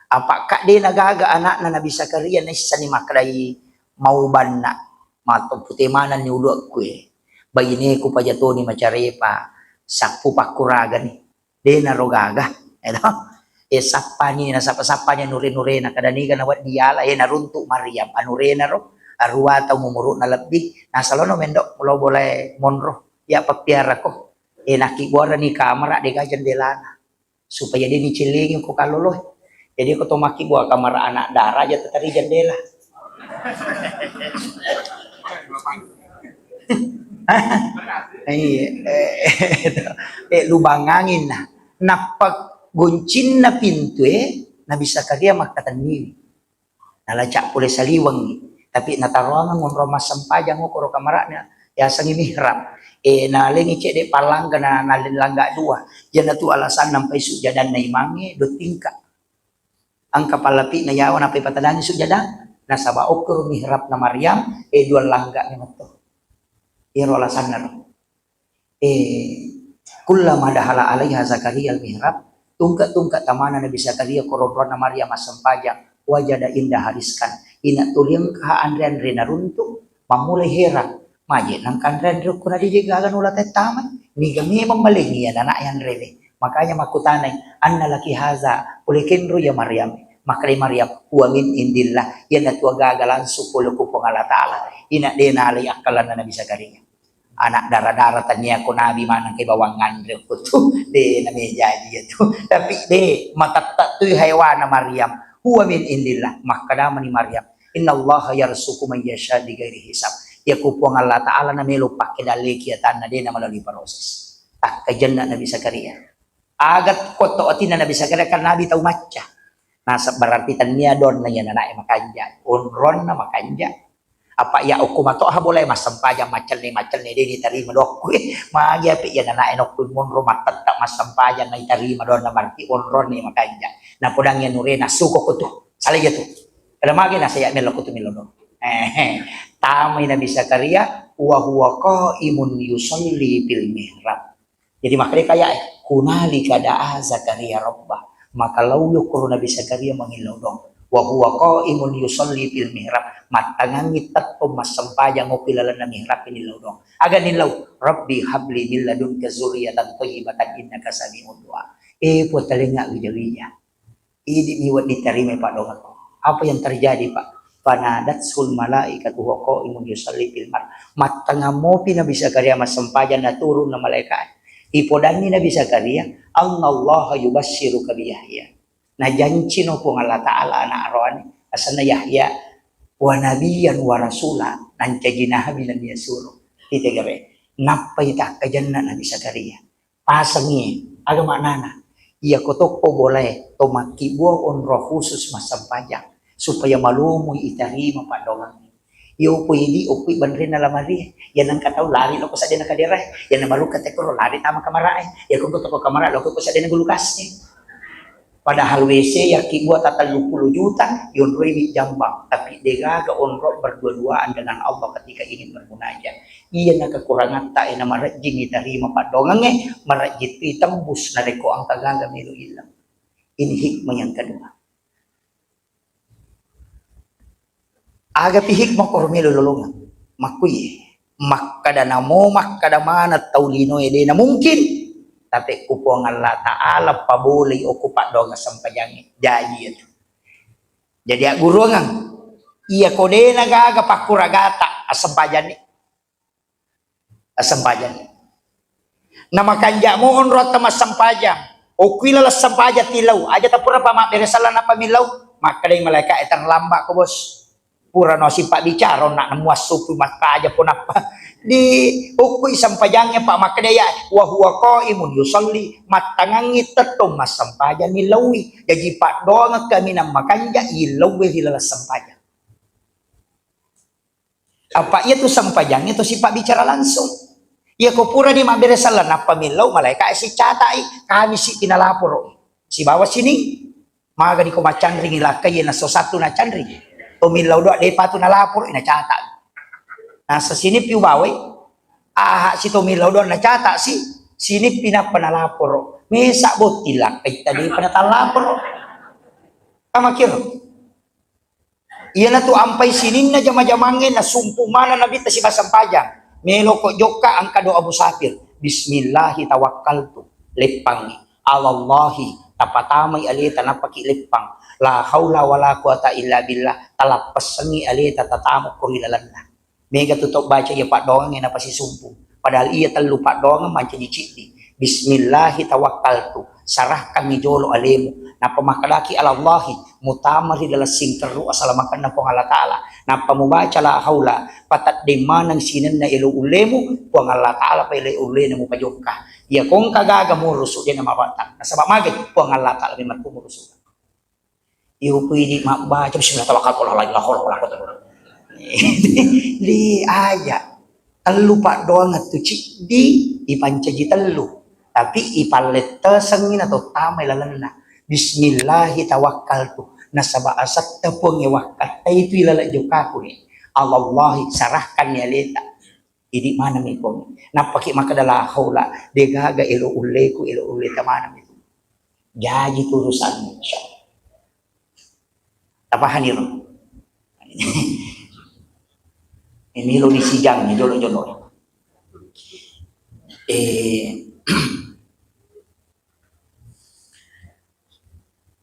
Apa ka de' nagaga anakna Nabi Zakaria naissani makkedai mau banna, matto pute manenni uluakku, eh. Baineku paja toni macarepa, sappu pakkuragani. De' naro gaga, eto. E, sappani, nasappa-sappani anure-nurena, kada niga nawedding yala, e, naruntu' Maryam, anurena ro, arua taung umuru'na lebbi, nasalono mendo' mulo bolae monro, iya pappiarako. E, nakkibuarani kamara, de' gaga jendelana. Supaya de' nicellengi ko kalloloe. Jadi ko to makkibua kamara anak dara, aja tatari jendela. Iya, eh, eh, lubang angin nah. Nappa goncinna pintue, Nabi Zakaria makkatenniwi. Nalaca' pole saliwengngi. Tapi nataroangeng onrong massempajang okoro kamara'na, yasengngi mihrab. Eh, nalengngi cedde' pallangga na, naleng langga dua. Iyanatu alasanna mpai sujjadanna imangnge dua tingka'. Engka pallapi'na yawa nappa ipatadangi sujjadang, nasaba' okkoro mihrabna Maryam, e, dua langga' memetto. Iyaro alasanna ro. E, kullama dakhala alaiha Zakaria al-mihrab, tungke-tungke tamana Nabi Zakaria ko ronronna Maryam massempajang, wajada indaha rizqan. Ina tuli engka anre-anre naruntu', mammulai herang. Maje' nangka anre-anre okko na de' gaga nula tettamai. Niga memang malengngi iya nana' yanre we. Makanya makkutanai, "Anna laki haza?" Pole kenro ya Maryam. Makkedai Maryam, "Huwa min indillah." Iyanatu agaga langsung pole ku Puang Allah Ta'ala. Ina de' nalai akkalanna Nabi Zakaria. Anak dara-dara tania ko nabi maneng ke bawang nganre ko tu. De' namejaji ya tu. Tapi de' matetta' tu haiwana Maryam. "Huwa min indillah." Makkadamani Maryam, "Innallaha yarzuqu man yasha bighairi hisab." Iya ku Puang Allah Ta'ala na melo pakke dalleki atanna, de' na melalui proses. Takkajenna Nabi Zakaria. Aga kotto atinna Nabi Zakaria, kan Nabi tau macca. Nasab berarti tania donna iya nana' e makanja'. Onronna makanja'. Apa iya okko mato ha boleh massempajang macenne-macenne de' ditarima doang okko. Magi ape iya nanae nokko monro mattetta massempajang naitarima doang na marti onronni makanja. Napodangi anure nassuko ko tu. Salah iya tu. Kada magi nasaya mello ko tu mello doang. Eh, tamai Nabi Zakaria wa huwa qaimun yusalli fil mihrab. Jadi makkeda kaya e, hunalika da'a Zakaria rabbah. Maka lao yokoro Nabi Zakaria mangillau doang. Wa huwa qaimun yusalli fil mihrab. Mattangangi tettong massempajang okko ilalenna mihrab nillau doang. Aga nillau? Rabbi habli min ladunka zurriyatan thayyibatan innaka sami'ud du'a. Eh, Puang, talengnga wija-wija. Idi mi wedding tarimai paddoangekku. Apa yang terjadi, Pak? Fanadatsul malaikatu wa qaimun yusalli fil mar. Mattangammopi Nabi Zakaria massempajang, naturunna malaika. Ipodanni Nabi Zakaria, "Annallaha yubassiruka bi Yahya." Najancino Puang Allah Ta'ala ana' aroane, asenna Yahya, "wa nabiyyan wa rasula," nancaji nabi nani asuro. Itegere, nappai takkajanna Nabi Zakaria. Pasengngi, aga maknana? Iyako tokko bolae to makkibua onro khusus massempajang, supaya malomoi itarima paddoangengnge. Iyo ko idi okko banrenna lamarie, iya nengka tau lari loko seddena kaderae, iya namarukka tekkoro lari tama kamarae, iya ko tokko kamara loko ko seddena gulu kassi. Padahal W C yakkibua ta telluppulo juta, yonroiwi jambang, tapi degaga onro berdua-duaan dengan Allah ketika ingin bermunajat. Iyana kekurangatta e namarejjing itarima paddoangengnge, marejjing tu itembus narekko engka gaga melo ileng. Ini hikmah yang kedua. Agapi hikmah koro melo lolongeng? Makkuye, makkada namo makkada maneng tau linoe de' namungkin, tapi ku Puang Allah Ta'ala pabolei okko paddoangeng sempajangnge. Jaji iyatu. Jadi agguruangeng, iya ko de'na gaga pakkuragata, assempajanni. Assempajanni. Namakanja mo onro atta massempajang. Okko ilaleng sempajang tilau, aja tapura pa mabbere sallang nappa millau. Makkedai malaika e, "Terlambat ko, Bos. Purano sipabbicara onna muassupui mattaja po nappa." Di okko i sempajangnge pa makkeda ya, "Wa huwa qaimun yusalli," mattangangngi tettong massempajang nillaui. Jaji paddoangeng kaminang makanja illauwe ri laleng sempajang. Apa iyatu sempajangnge to sipabbicara langsung. Iya ko purani mabbere sallang nappa millau, malaika e sicata'i, kami si pinalaporo. Sibawa sini. Magani ko macanringi lakkai, nasso satu nacanringi. To millau doa de' patu nalaporo, nacata. Nasa sini piu bawai. Aha si to millau doa nacata si, sini pinappa nalaporo. Mesa botting lakkai tadi pada talaporo. Kamakiro. Iyanatu ampai sininna jama-jamangnge nasumpu maneng Nabitta sibawa sempajang. Meloko jokka engka doa musafir. Bismillahi tawakkaltu. Leppangngi. Alallahi. Tapatamai aleta nappaki leppang. La haula wala quwata illa billah. Talappessengngi aleta tatamukko ri lalenna. Mega tu tau baca iya paddoangengnge napasisumpu. Padahal iya tellu paddoangeng mancaji ciddi. Bismillahi tawakkaltu, sarahkangngi jolo alemu. Nappa makkedaki alallahi, mutama ri laleng singkerru asalamakenna Puang Allah Ta'ala. Nappa mubaca la haula, pateddeng maneng sinenna elo ullemu, Puang Allah Ta'ala pa elo ullena mupajokka. Iya kongka gaga murusu dena mabattang. Nasaba magai Puang Allah Ta'ala memang tu murusu. Iyo ku idi mabbaca, "Bismillah tawakkaltu ala Allah, la haula wala quwwata illa billah." Di aja. Tellu paddoangeng tu ciddi, ipancaji tellu. Tapi ipallettesengngi natottamai lalenna. "Bismillahi tawakkaltu." Nasaba asetta Puang e wakkattai tu ilaleng jokkaku ni. Alallahi, sarahkanni aleta. Idi maneng mi Puang. Nappaki makkeda la haula, degaga elo ulleku, elo ulleta maneng mi tu. Jaji tu urusanmu, insya Allah. Tapahani ro? Ini lo disijang, jolo-jolo. Eh,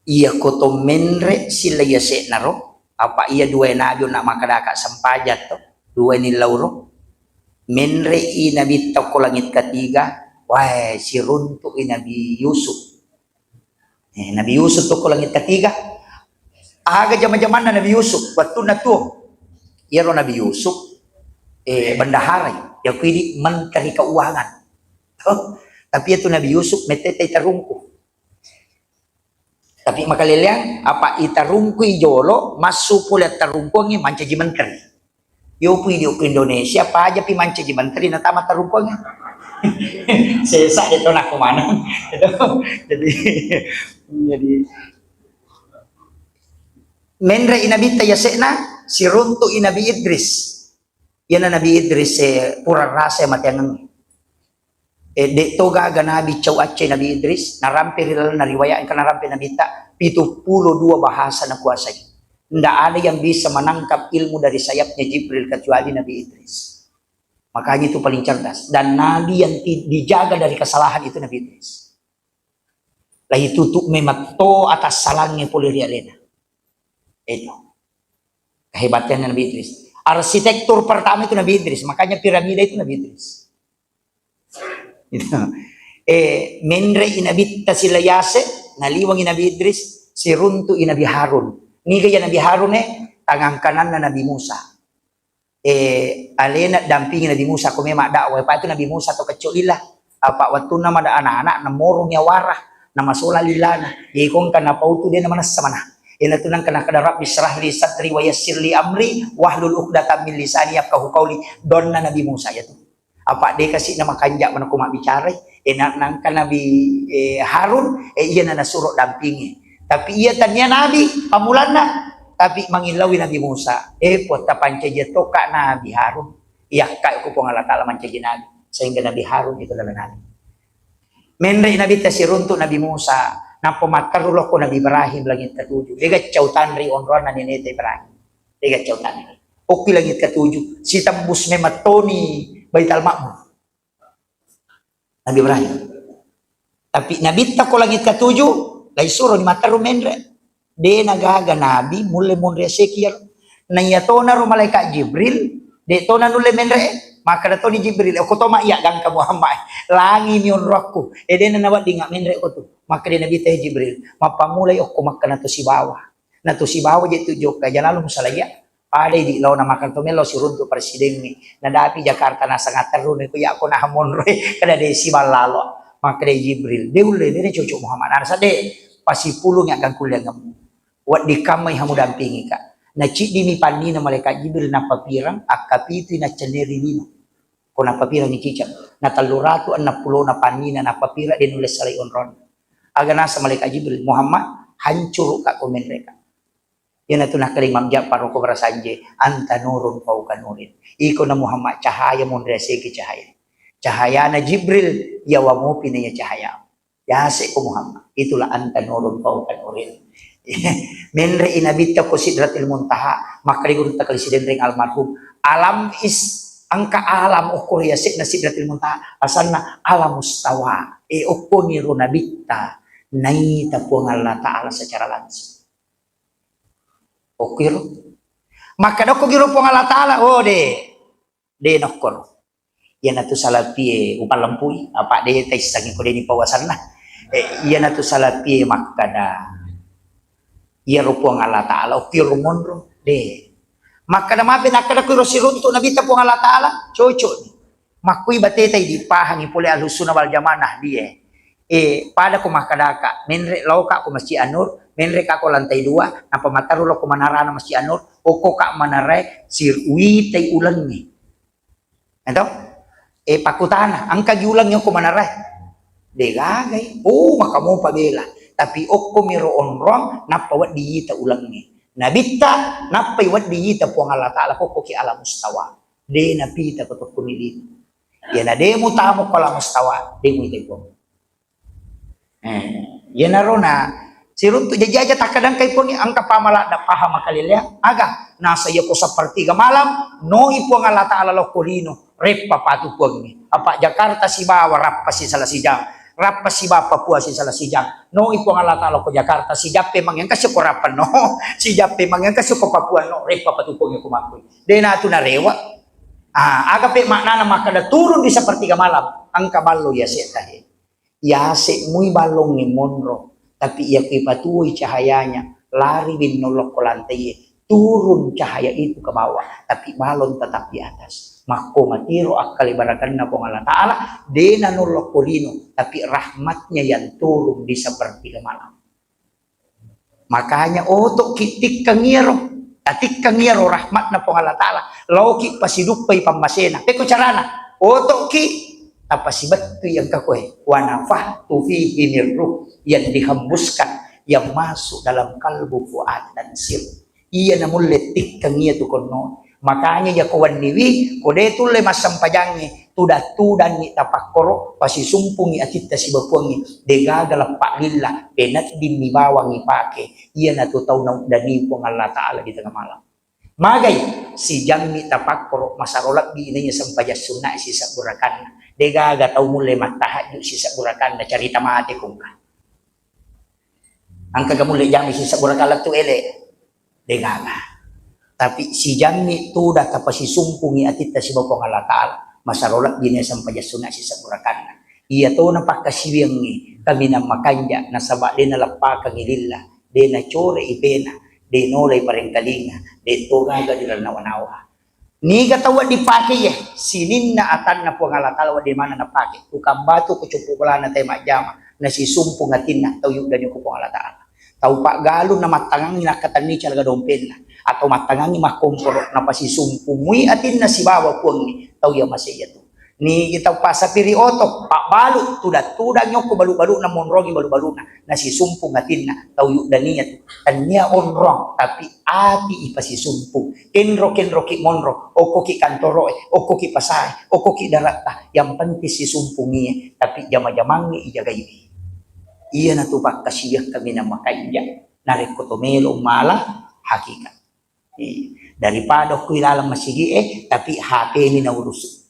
iya ko to menre sila iya se'na ro, apa iya dua nabi na makkedaka sempajang to, dua ni lauro. Menre i nabi to ko langit ketiga, wae siruntu i Nabi Yusuf. Eh, Nabi Yusuf tu ko langit ketiga. Aga jama-jamanna Nabi Yusuf, wettunna tuo. Iyaro Nabi Yusuf, eh, bendaharai, ya kuidi menteri keuangan. Huh, tapi itu Nabi Yusuf metete tarungku. Tapi makaleleang, apa itarungkui jolo, massu pole tarungkuangi mancaji menteri. Yo pui di okko Indonesia, paja pi mancaji menteri natama tarukung. Sesa de to nako maneng. Jadi, jadi menre i Nabitta yasekna, siruntu i Nabi Idris. Iyana Nabi Idris, eh, pura rasa mateangeng. Eh, de to gaga nabi cau accai Nabi Idris, narampe ri lalenna riwayat engka narampe Nabitta, pitu pulo dua bahasa nakuasai. Ndak ada yang bisa menangkap ilmu dari sayapnya Jibril kecuali Nabi Idris. Makanya itu paling cerdas. Dan nabi yang ti-, dijaga dari kesalahan itu Nabi Idris. Lai tutup memetto atas salangnya pole ri alena. Itu. Kehebatannya Nabi Idris. Arsitektur pertama itu Nabi Idris, makanya piramida itu Nabi Idris. Gitu. Eh, menre i Nabitta sila yase, naliwangi Nabi Idris, siruntu i Nabi Harun. Niga ya Nabi Harun, eh, tangan kananna Nabi Musa. Eh, alena dampingi Nabi Musa, ko memang dakwah, apa itu Nabi Musa to kecco lila. Apa wattunna mada anak-anak, namorong yawara, namasola lilana. Jadi kongka napautu de namanessa mana. Ina tu nangka nakada, "Rabbi syrah li sadri wa yassir li amri, wahlul uqdatam min lisani yafqahu qauli." Donna Nabi Musa ya tu. Apa de kasi na makanja mana ko mabbicara, eh, na-, nangka Nabi, eh, Harun, eh, iya na nasuro dampingi. Tapi iya tania Nabi, pamulanna, tapi mangillaui Nabi Musa. Eh, puatta pancaji toka Nabi Harun. Iyakka ko Puang Allah Ta'ala mancaji Nabi. Sehingga Nabi Harun itu adalah Nabi. Menre Nabitta siruntu Nabi Musa, nappa matteru lokko Nabi Ibrahim langit ketujuh. Dega cau tanri onroanna neneta Ibrahim. Dega cau tanri. Okki langit ketujuh, sitembus memettoni Baital Makmur. Nabi Ibrahim. Tapi Nabitta ko langit ketujuh, lai suroni matteru menre. De nagaga nabi mulle monri aseki iyaro. Na iyatonaro malaikat Jibril, de tona nulle menre. Makkada toni Jibril, "Okko toma iya gangka Muhammad. Langi mi onroakku." Eh, de na naweddinga menre ko tu. Makkada Nabitta, "Eh, Jibril, mappammulai okko makkana to sibawa." Na tu sibawa je tu jokka, jalalu musalaiya. Pada idi laona makan to melo siruntu presidengnge. Nadapi Jakarta nasanga terru ni ku yakko nah monroi, kada de siballalo. Makkada Jibril, "De ulle, de cocok Muhammad." Nasa de, pasipulung ya gangkulle ngemu. Waddi kammai hamu dampingi ka. Na ciddi mi pannina malaikat Jibril nappapirang, akkapitui naccenneri lino. Ko nappapirang ni cicak. Na tellu ratu enneng pulo na pannina nappapirang de nulle salai onron. Aga nasa malaikat Jibril, "Muhammad, hancuru ka ko menre ka." Iyanatu nakkeda Imam Ja'far okko barasanje, "Anta nurun fauqa nurin." Iko na Muhammad cahaya monri asegi cahaya. Cahayana Jibril, yawa mopi na iya cahaya. Yase ko Muhammad. Itulah anta nurun fauqa nurin. Menre i Nabitta ko Sidratil Muntaha, makkeda gurutta kali Sidenreng almarhum, "Alam is, engka alam okko ri yase'na Sidratil Muntaha, asanna Alamustawa." E, okko niro Nabitta naita Puang Allah Ta'ala secara langsung. Okkiro. Makkeda okko giro Puang Allah Ta'ala, oh, de. De nokkoro. Iyanatu salapie upallempui, apa de taissangi ko de ni pawasanna. Eh, iyanatu salapie makkeda, iyaro Puang Allah Ta'ala, okkiro monro. De. Makkeda mape nakkeda kuiro siruntu Nabitta Puang Allah Ta'ala, cocok ni. Makkui bateta idi pahangi pole Ahlus Sunnah wal Jamaah Nahdiyah. Eh, pada ko makkedaka, menre loka ko Masjid An-Nur, menre ka ko lantai dua, nappa mataru lo ko manarana Masjid An-Nur, okko ka manarae sir-, uwitai ulengnge. Eto? Eh, pakkutana, engka gi ulengnge ko manarae? Degagai. Oh, maka mopa bela. Tapi okko miro onrong, nappa wedding yita ulengnge. Nabitta, nappai wedding yita Puang Allah Ta'ala, kokko ki Alamustawa. De napita ko tokko milini. Iyana de mutamo ko Alamustawa, de muitai Puang. Eh, iyanaro na siruntu jaji-aja takkadangkai Puangnge, engka pamala da paham makaleleang. Aga, nasa iya ko sepertiga malam, noi Puang Allah Ta'ala lokko lino, reppa patu Puangnge. Apa Jakarta sibawa rappa sisala sijang, rappa sibawa Papua sisala sijang. Noi Puang Allah Ta'ala ko Jakarta, sijappe mangengka siko rappa no, sijappe mangengka siko Papua no, reppa patu Puangnge ko makkui. De natu narewa. Ah, aga pe maknana makkeda turun di sepertiga malam, engka ballo iya setta he. Yase mui ballongnge monro, tapi iya kui patuoi cahayanya, lari winno lokko lantaiye, turun cahaya itu ke bawah, tapi balon tetap di atas. Makko matiro akkale barakanna Puang Allah Ta'ala, de nanolokko lino, tapi rahmatnya yang turun di sepertiga malam. Makanya oto ki tikkeng iyaro. Atikkeng iyaro rahmatna Puang Allah Ta'ala, laoki pasiduppai pammasena. Pekko carana? Otoki tapasibettui engka koe. Wa nafakhtu fihi mir ruh, yang dihembuskan, yang masuk dalam kalbu, fuad, dan sir. Iya namulle tikkeng iya tu konno. Makanya iya ko wenniwi, ko de tulle massempajangngi, tudang-tudangngi tapakkoro, pasisumpungngi atitta sibawa Puangnge, degaga leppa lilla, peneddimmi bawang ipake, iyanatu tau nauddani Puang Allah Ta'ala di tengah malam. Magai, sijammi tapakkoro, masaro lebbi inaiya sempajang sunna sisebbu rakanna. Degaga tau mulle mattahajju sisebbu rakanna, carita mate kongka. Engkaga mulle jami sisebbu rakaat lettu ele? Degaga. Tapi sijammi tuda tapasisumpungi atitta sibawa Puang Allah Ta'ala. Masaro lebbi ne sempajang sunna sisebbu rakanna. Iya tona pakkasiwiangngi kaminang makanja nasaba de naleppakangi lilla, de nacore ipena, de nolai parengkalinga, de to gaga di nawa-nawa. Niga tau wedding pake iye? Sininna atanna Puang Allah Ta'ala wedding maneng napake. Tukang batu, kucuppu bolana tae majjama, nasisumpung atinna, tau yuddani ko Puang Allah Ta'ala. Tau paggalung namattangangngi nakkatenni calga dompenna, atau mattangangngi makkomporo, napasisumpungui atinna sibawa Puangnge, tau iya masei iyatu. Nigi tau pasapiri oto, pabbalu, tudang-tudang yokko balu-baluna, monrongi balu-baluna, nasisumpung atinna, tau yuddani iyatu. Tennia onrong, tapi ati ipasisumpung. Kenro-kenroki monro, okkoki kantoroe, okkoki pasae, okkoki daratta, yang penting sisumpungie, tapi jama-jamangnge ijagaiwi. Iyanatu pakkasiwiang kaminang makanja narekko to melo mala hakikat. Eh, daripada okko ilaleng masigi'e, tapi H P-mi naurus.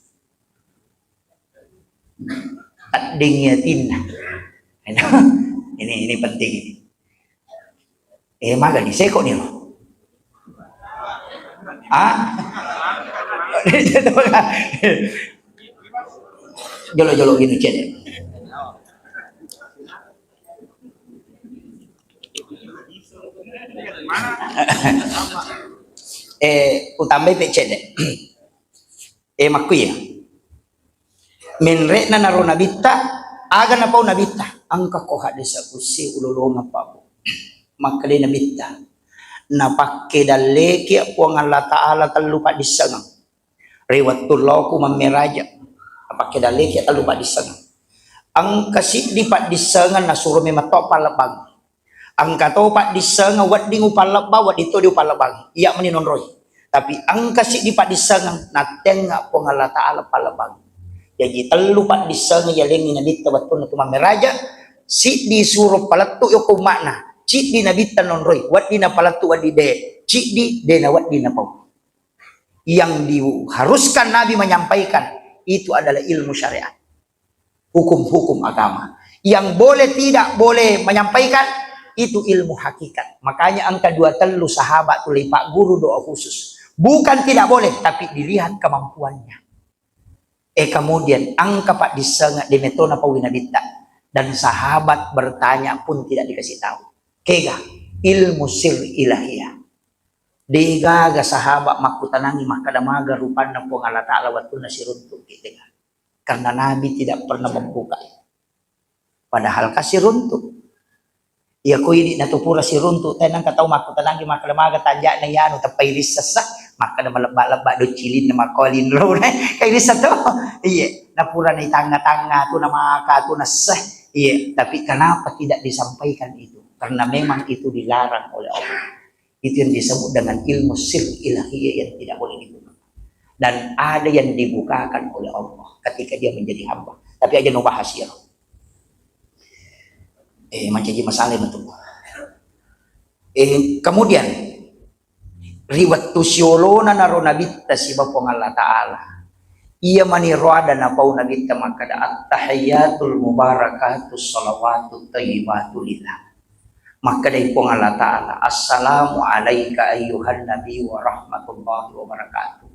Tedding atinna. Ini, ini penting ini. Eh, maga ni seko ni lo. Ah? Jolo-jolo gini cedek. Eh, utambai pe cedek. Eh, makkuya. Menre'na naro nabitta, aga napau nabitta? Engka ko hadis kusi ulolongeng pabu. Makkedai nabitta, napakke dalleki Puang Allah Ta'ala tellu paddissengeng. Ri wettu laoku mammeraja, napakke dalleki tellu paddissengeng. Engka siddi paddissengeng nasuro memang to pallebbang. Engka to paddissengeng wedding upallebbang, wedding to di upallebbang. Iya meni nonroi. Tapi engka siddi paddissengeng nattengnga Puang Allah Ta'ala pallebbang. Jaji tellu paddissengeng yalengngi nabitta wettunna tu mammeraja, siddi suro palettu yoko umma'na, siddi nabitta nonroi, wedding napalettu wedding de, siddi de na wedding napau. Yang diharuskan Nabi menyampaikan itu adalah ilmu syariat. Hukum-hukum agama. Yang boleh tidak boleh menyampaikan itu ilmu hakikat. Makanya engka dua tellu sahabat tu leipagguru doa khusus. Bukan tidak boleh, tapi dilihat kemampuannya. Eh, kemudian engka paddissengeng de metona paui nabitta. Dan sahabat bertanya pun tidak dikasih tahu. Kega ilmu sir ilahiyah. Degaga sahabat makkutanangi makkeda maga rupanna Puang Allah Ta'ala wettunna siruntuk ki, degaga. Karena Nabi tidak pernah membuka. Padahal kasi runtuk. Iya ko idi na tu pura siruntuk, tenang ka tau makkutanangi makkeda maga tanja'na iyanu teppai rissessa, makkeda malebba-lebba do cilinna makko linrona. Kai rissa to. Iya, na pura ni tangnga-tangnga tu na maka tu na seh. Iya, tapi kenapa tidak disampaikan itu? Karena memang itu dilarang oleh Allah. Itu yang disebut dengan ilmu sir ilahiyah yang tidak boleh dibuka. Dan ada yang dibukakan oleh Allah ketika dia menjadi hamba. Tapi aja no bahas ya. Eh, mancaji masalah itu. Eh, kemudian, ri wettu siolona naro nabitta siba Puang Allah Ta'ala. Iya mani roada napau nabitta makkeda, "Attahiyatul mubarakatus salawatut thayyibatu lillah." Makkedai Puang Allah Ta'ala, "Assalamu alaika ayyuhan nabi wa rahmatullahi wa barakatuh."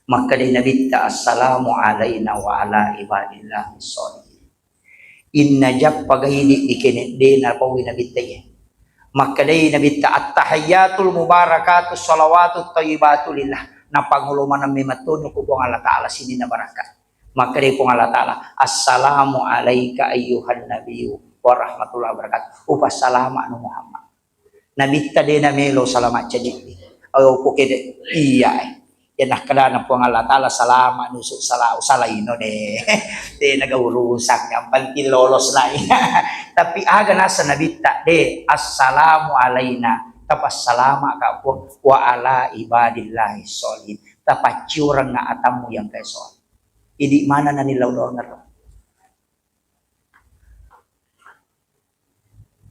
Makkedai nabitta, "Assalamu alaina wa ala ibadillahis sholihin." Inna jappa gaidi dikene de napaui nabitta iye. Makkedai nabitta, "Attahiyatul mubarakatus salawatut thayyibatu lillah." Napangolo maneng mematonu ku Puang Allah Ta'ala sininna barakka. Makkedai Puang Allah Ta'ala, "Assalamu alaika ayyuhan nabiyyu wa rahmatullahi wa barakatuh." Upassalama nu Muhammad. Nabitta de namelo salama ceddi. Oh, pokede, iya, eh. Ya, nakkedana Puang Allah Ta'ala, "Salama nusuk sala-, salaino de." Tena ga urusan, yang penting lolos na. Tapi aga nasa Nabitta, de, "Assalamu alaina." Tapassalama ka Puang, "Wa ala ibadillahi sholihin." Tapacciureng atammu yang kayak soal. Idi mana nani lau doang.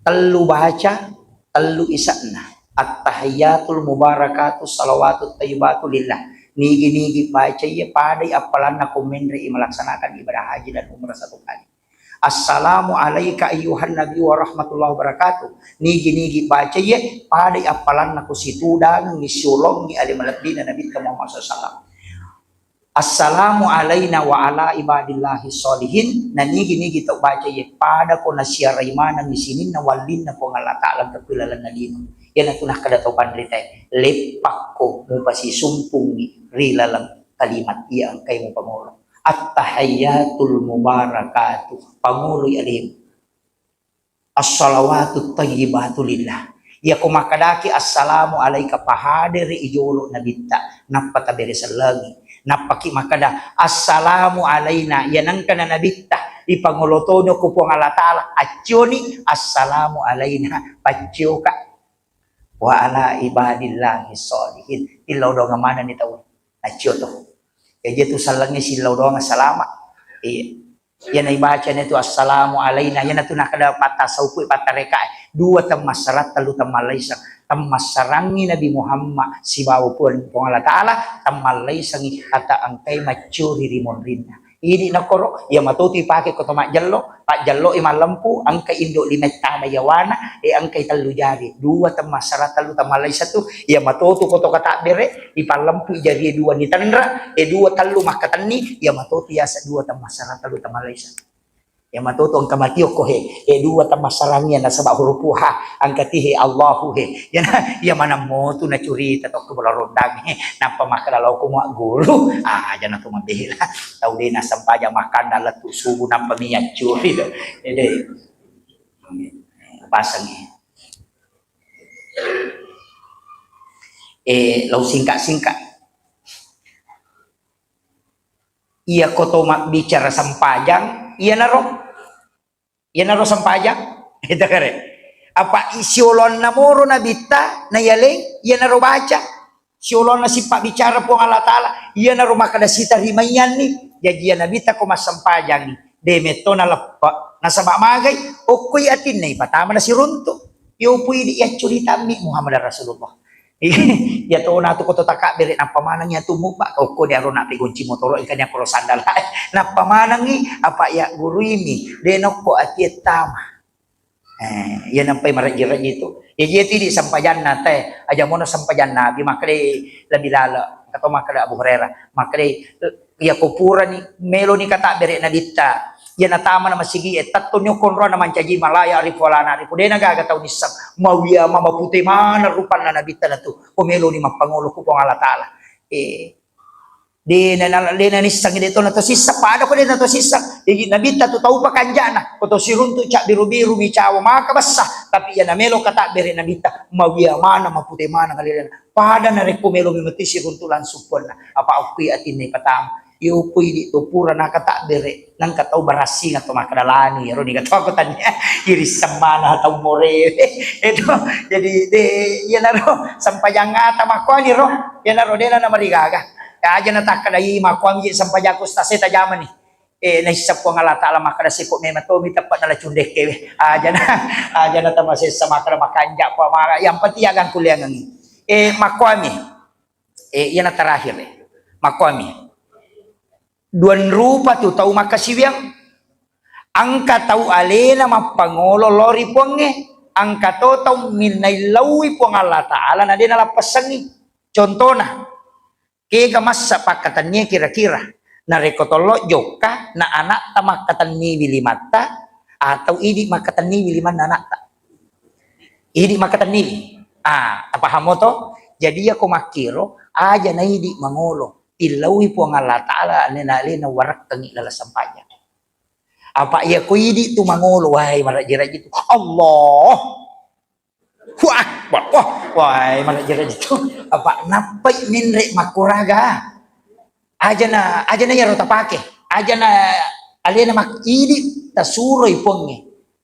Tellu baca, tellu ise'na. At-tahiyyatul mubarakatus salawatut thayyibatu lillah. Nigi-nigi baca iya padai appalanna ko menre i melaksanakan ibadah haji dan umrah satu kali. Assalamu alaika ayyuhan nabi wa rahmatullahi wabarakatuh. Nigi-nigi baca iya padai appalanna ko situdangi siolongi ale malebbina Nabitta Muhammad sallallahu alaihi wasallam. Assalamu alaina wa ala ibadillahi sholihin, na nigi-nigi tau baca iye, pada ko nasiarai manengngi sininna wallinna Puang Allah Ta'ala engka ku ilalenna lino. Iyanatu nakkeda tau panritae, "Leppakko mupasisumpungngi ri laleng kalimat iya engkai mupangolo. At-tahiyyatul mubarakatuh, pangoloi alemu." As-salawatut thayyibatu lillah. Iyako makkedaki, "Assalamu alaika," pahadere i jolo Nabitta, nappa tabere sellengi. Nappaki makkeda, "Assalamu alaina," iya nengkana Nabitta, ipangolo toni ko Puang Allah Ta'ala, accioni, "Assalamu alaina," paccioka. "Wa ala ibadillahi sholihin." Tillau doang manenni tau. Accio to. Jaji tu sallengnge sillau doang salama. Iya. Iyana ibacana tu, "Assalamu alaina." Iyanatu nakkeda patta saupu, patta rekae. Dua temmassarang, tellu temmallaisang. Temmassarangngi Nabi Muhammad sibawa Puang, Puang Allah Ta'ala, temmallaisangngi ata engkai maccuri ri monrinna. Idi nakoro, iya matotu ipake ko to majjello, pajjello i mallempu, engka indo lima tama yawana, e engkai tellu jari. Dua temmassarang, tellu temmallaisang tu, iya matotu ko to katabbere, ipallempu i jarie dua nitenra, e dua tellu makkatenni, iya matotu yasa dua temmassarang tellu temmallaisang. Iya matotu engka matiokko he, e dua temmassarang iya nasaba huruf ha, engka ti he Allahu he. Iyana, iya maneng motu nacurita tokko bola rondang he, nappa makkeda lao ko mua guru, ah, aja na to mabela. Tau de nasempajang makkanda lettu subuh nappa mi accuri. Ede. Pasangi. Eh, lau singkat-singkat. Iyako to mabbicara sempajang, iyanaro, iyanaro sempajang. Itu kare. Apa i-, siolonna moro Nabitta, na iyaleng, iyanaro baca. Siolonna sipabbicara Puang Allah Ta'ala, iyanaro makkeda sitarimaianni. Jaji iya Nabitta ko massempajangi, de metto naleppe. Nasaba magai, okkoi atinna ipatama nasiruntu. Yopui di yaccuritammi Muhammad Rasulullah. Iya tona tu ko to takabbere, nappa maneng iya tu mubba, okko de arona pegonci motoro, engka ni akkoro sandala. Nappa manengi, apa iya guruimi, de nokko atie tama. Eh, iya nampai marejji-rejji tu. Iya, iya tu di sempajanna te, aja mono sempajanna, bi makkeda lebih lala, atau makkeda Abu Hurairah, makkeda, iya ko purani, meloni katabbere Nabitta. Iya natamana masigi e, tattoni okko onrona mancaji malaya arifu ala narifu. Dena gaga tau nisseng. Mawiya ma mapute mana rupanna Nabitta natu. Ko meloni mappangolo ku Puang Allah Ta'ala. Eh, dena, dena nisseng de to na to sissa. Pada ko dena to sissa. Jadi Nabitta tu tau pakanjana. Ko to siruntu cak biru-biru mi cawa maka bessa. Tapi iya namelo katabbere Nabitta. Mawiya mana mapute mana kali dena. Pada narekko melo mi mati siruntu langsung puanna. Apa okki atinna ipatama. Iyo pui di to pura nakatabbere, nangka tau barassinga to makkeda lanu, iyaro niga to aku tania, iri semmana tau more. Itu jadi de, iyanaro sempajang ata makkuani ro, iyanaro dena namarigaga. Ya aja natakkedai makkuami je sempajang ku stase tajamani. Eh, naisseng Puang Allah Ta'ala makkeda seko memang tomi teppa'na la cundekke we. Aja na, aja na tamasessa makkeda makanja pa mara. Yang penting agang kuliangengi. Eh, makkuami. Eh, iyana terakhir, eh. Makkuami. Duang rupa tu tau makkasiwiang. Engka tau alena mappangolo lao ri Puangnge. Engka to tau minnaillauwi Puang Allah Ta'ala na de nalappessengngi. Contona, kega massa pakkatennie kira-kira. Narekko tollo jokka, na anakta makkatenniwi limatta, atau idi makkatenniwi limanna anakta. Idi makkatenniwi. Ah, tapahamo to? Jadi iyako makkiro, aja na idi mangolo. Tillaui Puang Allah Ta'ala alena-alena warakkangi laleng sempajang. Apa iyako idi tu mangolo, wahai marajji-rajji tu. Allah. Wah, wah, wah, wah, mana jera itu. Apa nappai menre' makkuraga? Ajana, ajana yaro tapake. Ajana alena mak-, idi tasuroi Puangnge.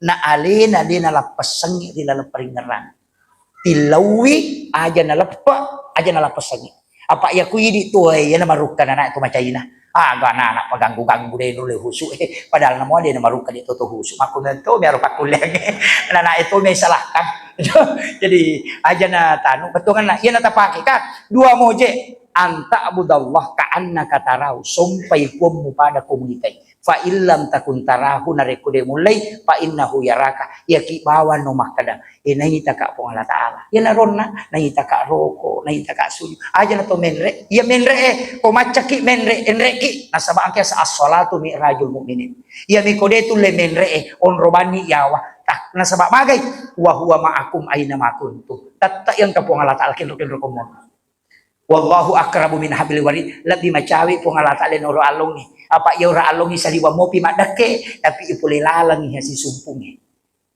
Na alena, alena lappessangngi ri laleng paringngerang. Tillaui ajana leppe, ajana lappessangngi. Apa iya ku idi tuai, iyana marukka nana tu macaina. Ah, ga nana paganggu-ganggu de nulle husu. Eh, padahal namo de marukka de toto husu. Makku to mi aro pakkulleangnge. Nana itu mi salahkan. Jadi ajana tanu betonganna iyana tapake ka dua moje. An ta'budallah ka'annaka tarahu, sompai Puammu pada ko muitai. Fa illam takun tarahu, narekko de mullei, fa innahu yaraka, iyaki bawang no makkeda, e, naitaka Puang Allah Ta'ala. Iyana ronna, naitaka roko, naitaka sujud. Aja na to menre, iya menre e, ko maccaki menre, enreki. Nasaba engka as-salatu mi'rajul mu'minin. Iya mi ko de tulle menre e, onro banni yawa. Tah, nasaba magai, wa huwa ma'akum aina ma kuntum. Tette engka Puang Allah Ta'ala kenro-kenro ko mon. Wallahu aqrabu min hablil warid, lebbi macawe Puang Allah Ta'ala noro allongnge. Apa iya ora allongnge saliweng mopi maddekke, tapi ipole lalengngi hasisumpungnge.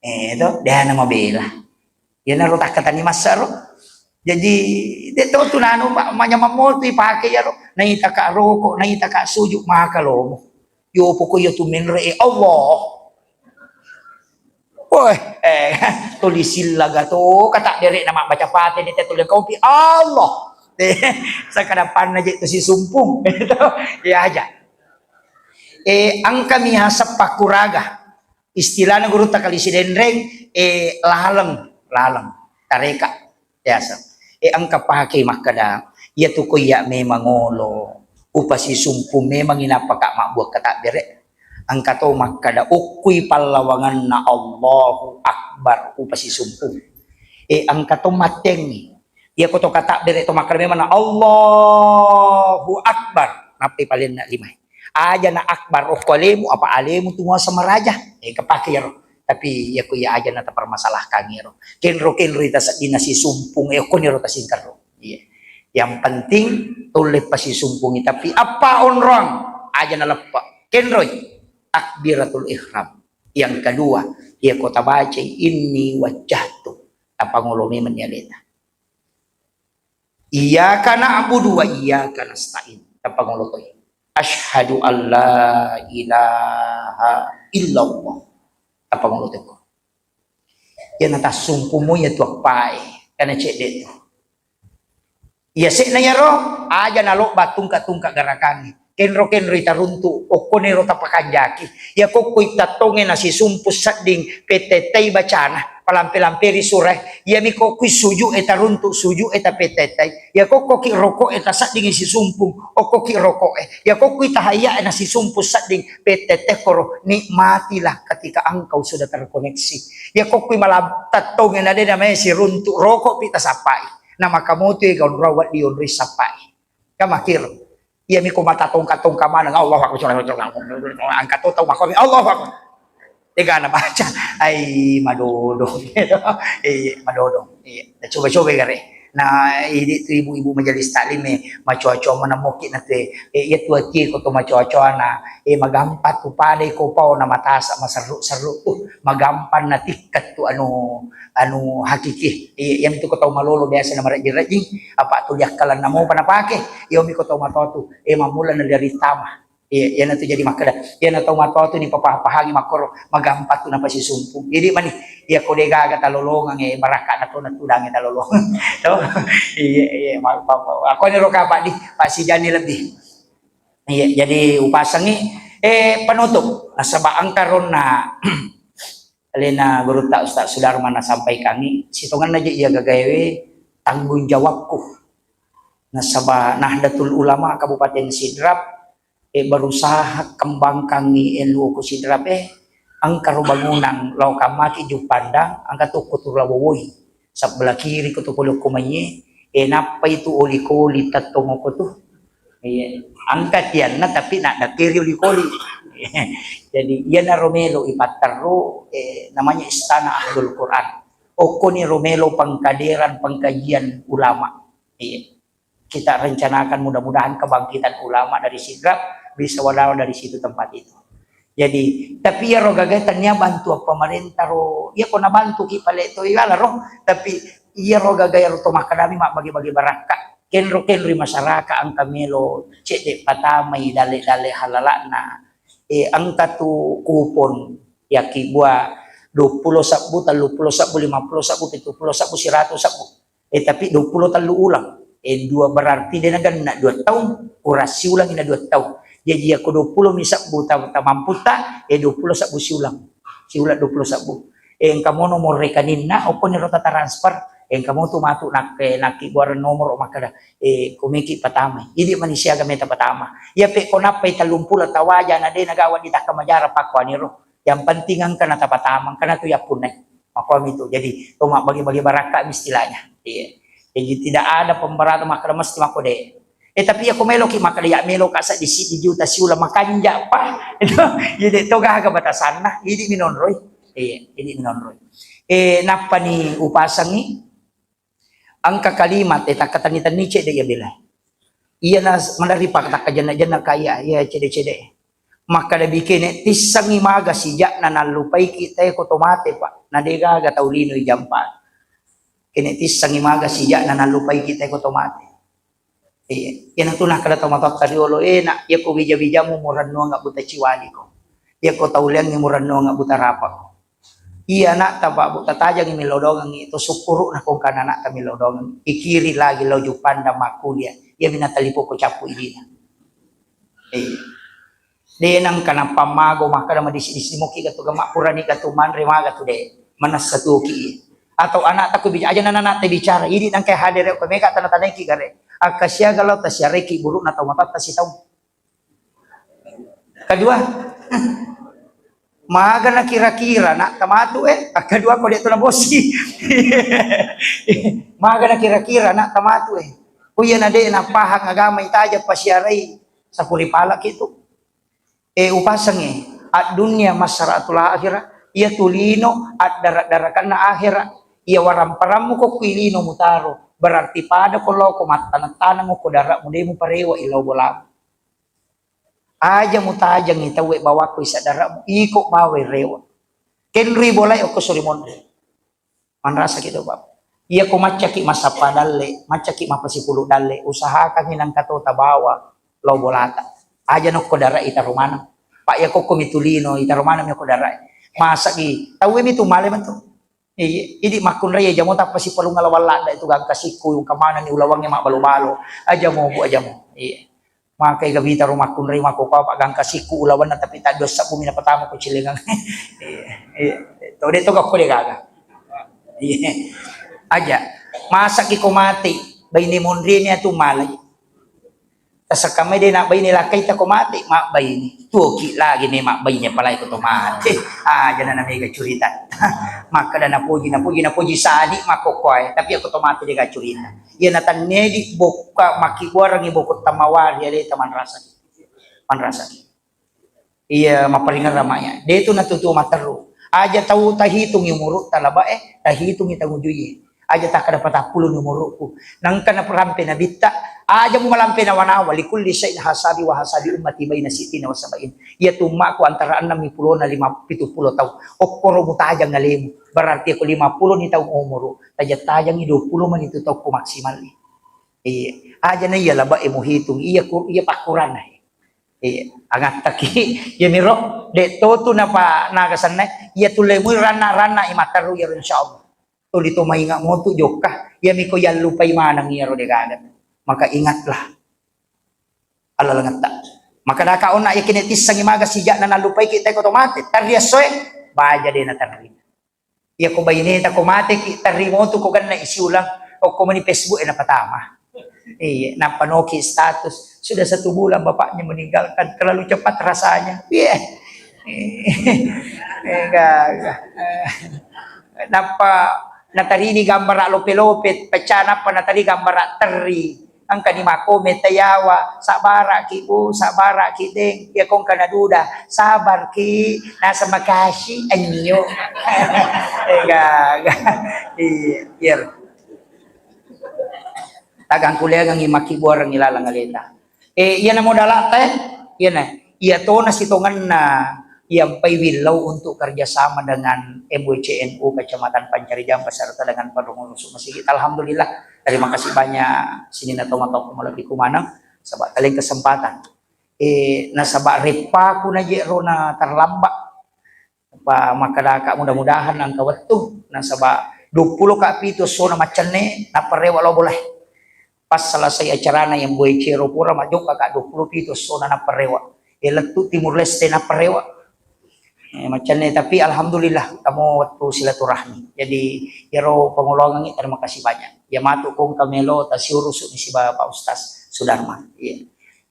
Eh, to, dena mabela. Iyanaro takkatani massaro. Jadi, de to tunanu, Pak, manyamang moto ipake iyaro. Naitaka roko, naitaka sujud, maka lomo. Yo poko iya tu menre e Allah. Woi, eh, tuli sillaga to, kata derek nama baca Fatihah ni tuli kopi Allah. Eh, sakadapanna je tu sisumpung. Iya aja. Eh, engka mi aseng pakkuraga. Istilahna gurutta kali Sidenreng, eh, laleng, laleng. Tareka. Biasa. Eh, engka pake makkeda, iya tu ko iya memang olo, upasisumpung memang inappa ka mabbuang katabbere. Engka to makkeda, ukkui pallawanganna Allahu Akbar, upasisumpung. Eh, engka to mattengngi. Iya ko to katabbere to makkeda memang na Allahu Akbar, nappai palenna lima. Aja na akbar okko alemu, apa alemu tu muaseng maraja. Eh, kepake iyaro. Tapi iya ko iya aja na tapermasalahkan iyaro. Kenro-kenro ita sedding nasisumpung, eh, okko niro tasingkerro. Iya. Yang penting tulle pasisumpungi. Tapi apa onrong? Aja na leppe. Kenroi. Takbiratul ihram. Yang kedua, iya ko tabacai inni wajjahtu. Tapangolo memang ni aleta. Iyyaka na'budu wa iyyaka nasta'in. Tapangolo toi. Asyhadu an la ilaha illallah. Tapangolo toi ko. Iya natassumpummu iya tu appae. Kana cedde tu. Iya se'na iyaro, aja nalobba tungka-tungka garakangnge. Kenro-kenro itaruntu, okkoniro tapakanjaki. Iya kokko itattongnge nasisumpu sedding, petettai bacana, palampe-lamperi surae. Iyami kokko sujud e taruntu, sujud e tapetettai. Iya kokko ki roko e taseddingi sisumpung, okko ki roko e. Iya kokko tahayya e nasisumpu sedding, petette koro, nikmatilah ketika engkau sudah terkoneksi. Iya kokko malam tattongnge nadena mai siruntu, roko pi tasappai. Namaka motu e gaunra waddi onroi sappai. Kamakir. Iya miko mata tongka-tongka maneng, Allahu Akbar. Angka to tau makomi, Allahu Akbar. Tega na baca, ai madodong. Iya, madodong. Iya, coba-coba gare. Nah, ini tu ibu-ibu majelis taklim e, macoa-coa mana moki na tu e. Eh, iya tu ati ko to macoa-coa na, eh, magampa tu pada ko pao na matasa maseru-seru tu, magampa na tikkat tu anu anu hakiki. Iya, yang tu ko tau malolo biasa na marajing-rajing, apa tu diakkalan namo pa napake. Iya mi ko tau matoa tu, eh, mamula na dari tama. Iya, iya na tu jadi makkeda. Iya na tau matoa tu ni papahangi makkoro, magampa tu napasisumpung. Jadi mani, iya ko de gaga talolongang, eh, barakka na to na tudangi talolongang. To? Iya, iya, ma-, ma-, ma-, aku ni roka apa di, pasijani lebih. Iya, jadi upasangi, eh, penutup. Nasaba engka ronna alena gurutta Ustaz Sudarma nasampaikangngi, sitongenna je iya gagaewe tanggung jawabku. Nasaba Nahdlatul Ulama Kabupaten Sidrap, eh, berusaha kembangkangngi N U O ku Sidrap, eh, engka ro bangunang lao kammaki Juppandang, engka tokko tu lao wowoi. Sebelah kiri ko tu pole ko maiye, eh, nappai tu oli-koli tettong ko tu. Iya, engka tianna tapi naddakkeri oli-koli. Jadi, iyanaro melo ipatterru, eh, namanya Istana Ahlul Quran. Okkoni ro melo pengkaderan pengkajian ulama. Iya. Kita rencanakan mudah-mudahan kebangkitan ulama dari Sidrap bisa wadawa dari situ tempat itu. Jadi, tapi iyaro gagae tania bantuan pemerintah ro, iya ko nabantuki pale to igala ro, tapi iyaro gagae ro to makkedami mabbagi-bagi barakka. Kenro-kenroi masyarakat engka melo cedde patamai dalle-dalle halalakna. Eh, engka tu kupon yakkibua duappulo sabbu, telluppulo sabbu, limappulo sabbu, pittuppulo sabbu, siratu sabbu. Eh, tapi duappulo tellu ulang. Eh, dua berarti de nagenna dua taung, kurang siulang ina dua taung. Jaji yakko duappulo mi sabbu ta-, tamamputta, eh, duappulo sabbu siulang. Siulang duappulo sabbu. Eh, engka mo nomor rekeninna, okkoni ro ta transfer. Eh, engka mo tu matu nakke, nakkibua nomor makkeda, eh, komeki patamai. Idi mani siaga meta patama. Iya pe ko nappai tellumpulo tawaja na de nagawa di takka majara pakkuaniro. Yang penting engka na tapatama, engka na tu yappunnai. Makkuami tu. Jadi, to mabbagi-bagi barakka mi istilahnya. Iya. Jadi tidak ada pemberatan makkeda mesti makko de. Eh, tapi iya ko meloki makkeda ya melo ka seddi-seddi juta siulang makanja pa. Itu jadi to gaga batasanna, idi minonroi. Iya, idi minonroi. Eh, nappani upasangi engka kalimat, eh, takkatenni-tenni cedde iya bela. Iya na s-, maderri paktakkajenna-jenna kaya, iya cedde-cedde. Makkeda bikene tissengi maga sijakna nallupaiki tae ko to mate, Pak. Na de gaga tau lino ijampa. Kene tissengi maga sijakna nallupaiki tae ko to mate. Iya, iyanatu nakkeda tomatoatta riolo, eh, nak, iya ko wija-wijamu murennuang abbuta ciwaliko. Iya ko tauleangngi murennuang abbuta rapako. Iya ana'ta, Pak, Bu, tatajangi millau dongengngi, to sukkuru'na ko engkana ana'ta millau dongengngi. Ikiri lagi lao Jupanda makkuliah. Iyami natalipoko cappu idina. Iya. De nengka napammago makkeda madisi-disi moki gatu gamma purani gatu manre maga tu de. Manessa tuoki. Atau ana'ta ko bija aja nana ana'ta bicara. Idi nengka hadere ko mega tana-tanaiki gare. Akka siaga lao tasiaraiki burukna tau matatta sitau. Kedua, magana kira-kira nak tamatu, eh? Kedua ko de tu nabosi. Magana kira-kira nak tamatu, eh? Ku iya na de napahang agama itaja pasiarai sapuri pala kitu. Eh, upasangi, ad dunya masra'atul akhirah, iya tu lino addara-darakanna akhirat. Iya waramparammu ko kui lino mutaro, berarti pada ko lao ko mattaneng-taneng ko dara'mu de muparewa illau bolamu. Aja mutajangi tauwe bawakko isaddara'mu, iko bawai rewa. Kenri bolai okko suri monri. Manrasaki to, Bab. Iya ko maccaki massappa dalle, maccaki mappasipulu dalle, usahakangi nangka to tabawa lao bolata. Aja nokko dara itaro maneng. Pak iya kokko mitulino, itaro maneng mi okko dara. Masaki, tauwe mi tu male metu. Iya, idi makkunrai aja mo tappa sipalunga lawang ladda itu gangka sikku, yung kamanani ulawangnge mabbalo-balo. Aja mo, Bu, aja mo. Iya. Makai gabita ro makkunrai makkokkoe, Pak, gangka sikku ulawanna tapi taddu sebbu mi napatama ko cilengang. Iya, iya. To de to gakko de gaga. Iya. Aja. Masaki ko mate, baine monri ni atu malai. Tasekkamai de nak baine lakkai ta ko mate, mabbaine. Tuoki lagi me mabbaine palai ko to mate. Ah, jana na mega curita. Makkeda napoji, napoji, napoji sadi makkokkoe, tapi ako to mate de ga curita. Iya natannedi bokka makkibuarangi bokko tamawari aleta manrasaki. Manrasaki. Iya mapparingerrang maya. De tu natutu matteru. Aja tau tahitungi umuru talabae, tahitungi tangujui. Aja takkada patappulo ni umuruku. Nangka naperampe nabitta, aja mu malampe nawa-nawa, likulli syai'in hasabi wa hasabi ummati baina sittina wa sabain. Iya tu ummaku antara enam puluh na lima, pitu puluh taung. Okkoro mutajang alemu. Berarti aku lima puluh ni taung umuru. Tajang-tajangi dua puluh mani tu taungku maksimal ni. Iya. Aja na iya labae muhitung. Iya ku, iya pakkuranna. Iya, angattaki. Iya miro, de to tu napa naga senna, iya tulle mui ranna-ranna i matteru iyaro insyaallah. Tuli to mainga motu jokka, iya miko yallupai maneng iyaro de gaga. Maka ingatlah. Alalengetta. Maka daka onna yakine tissangi maga sijakna nallupaiki teko to mate, tarri essoe, baja de natarri. Iya ko baineta ko mateki, tarrimotu ko genna isi ulang, okko mani Facebook e napatama. Iya, nappa noki status, "Sudah satu bulan bapaknya meninggalkan, terlalu cepat rasanya." Iya. Enggak, enggak. Nappa natarini gambara lope-lope, pecah nappa natari gambara terri. Engkani makkomen tayawa, "Sabbaraki, Bu, sabbaraki, Deng." Iya ko engka naduda, "Sabarki, naseng makasi, anyo." Ega, ega. Iya, iya. Tagang kuliagangi makkibuarangi laleng aleta. Eh, iya namo dalata, eh? Iya na. Iya tona sitongenna. Iyampai willau untuk kerjasama dengan M W C N U Kecamatan Pancarijang beserta dengan pengurus masjid. Alhamdulillah, terima kasih banyak sininna tomatoa malebbiku maneng saba' taleng kesempatan. Eh, nasaba' reppaku na je' ro na terlambat. Pa makkadaka mudah-mudahan engka wettu, nasaba' duappulo ka pitu essona maccenne nappa rewe' lao bolae. Pas selesai acarana yang boe cero pura majokka ka duappulo pitu essona nappa rewe'. Eh, lettu Timur Leste nappa rewe'. Eh, maccenne, tapi alhamdulillah kamu wettu silaturahmi. Jadi, iyaro pangoloangengngi, terima kasih banyak. Iya matu ko engka melo tasiurusu ni siba Pak Ustaz Sudarman. Iya.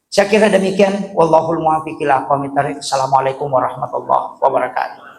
Saya kira demikian. Wallahul muwaffiq ila aqwamit thariq. Assalamualaikum warahmatullahi wabarakatuh.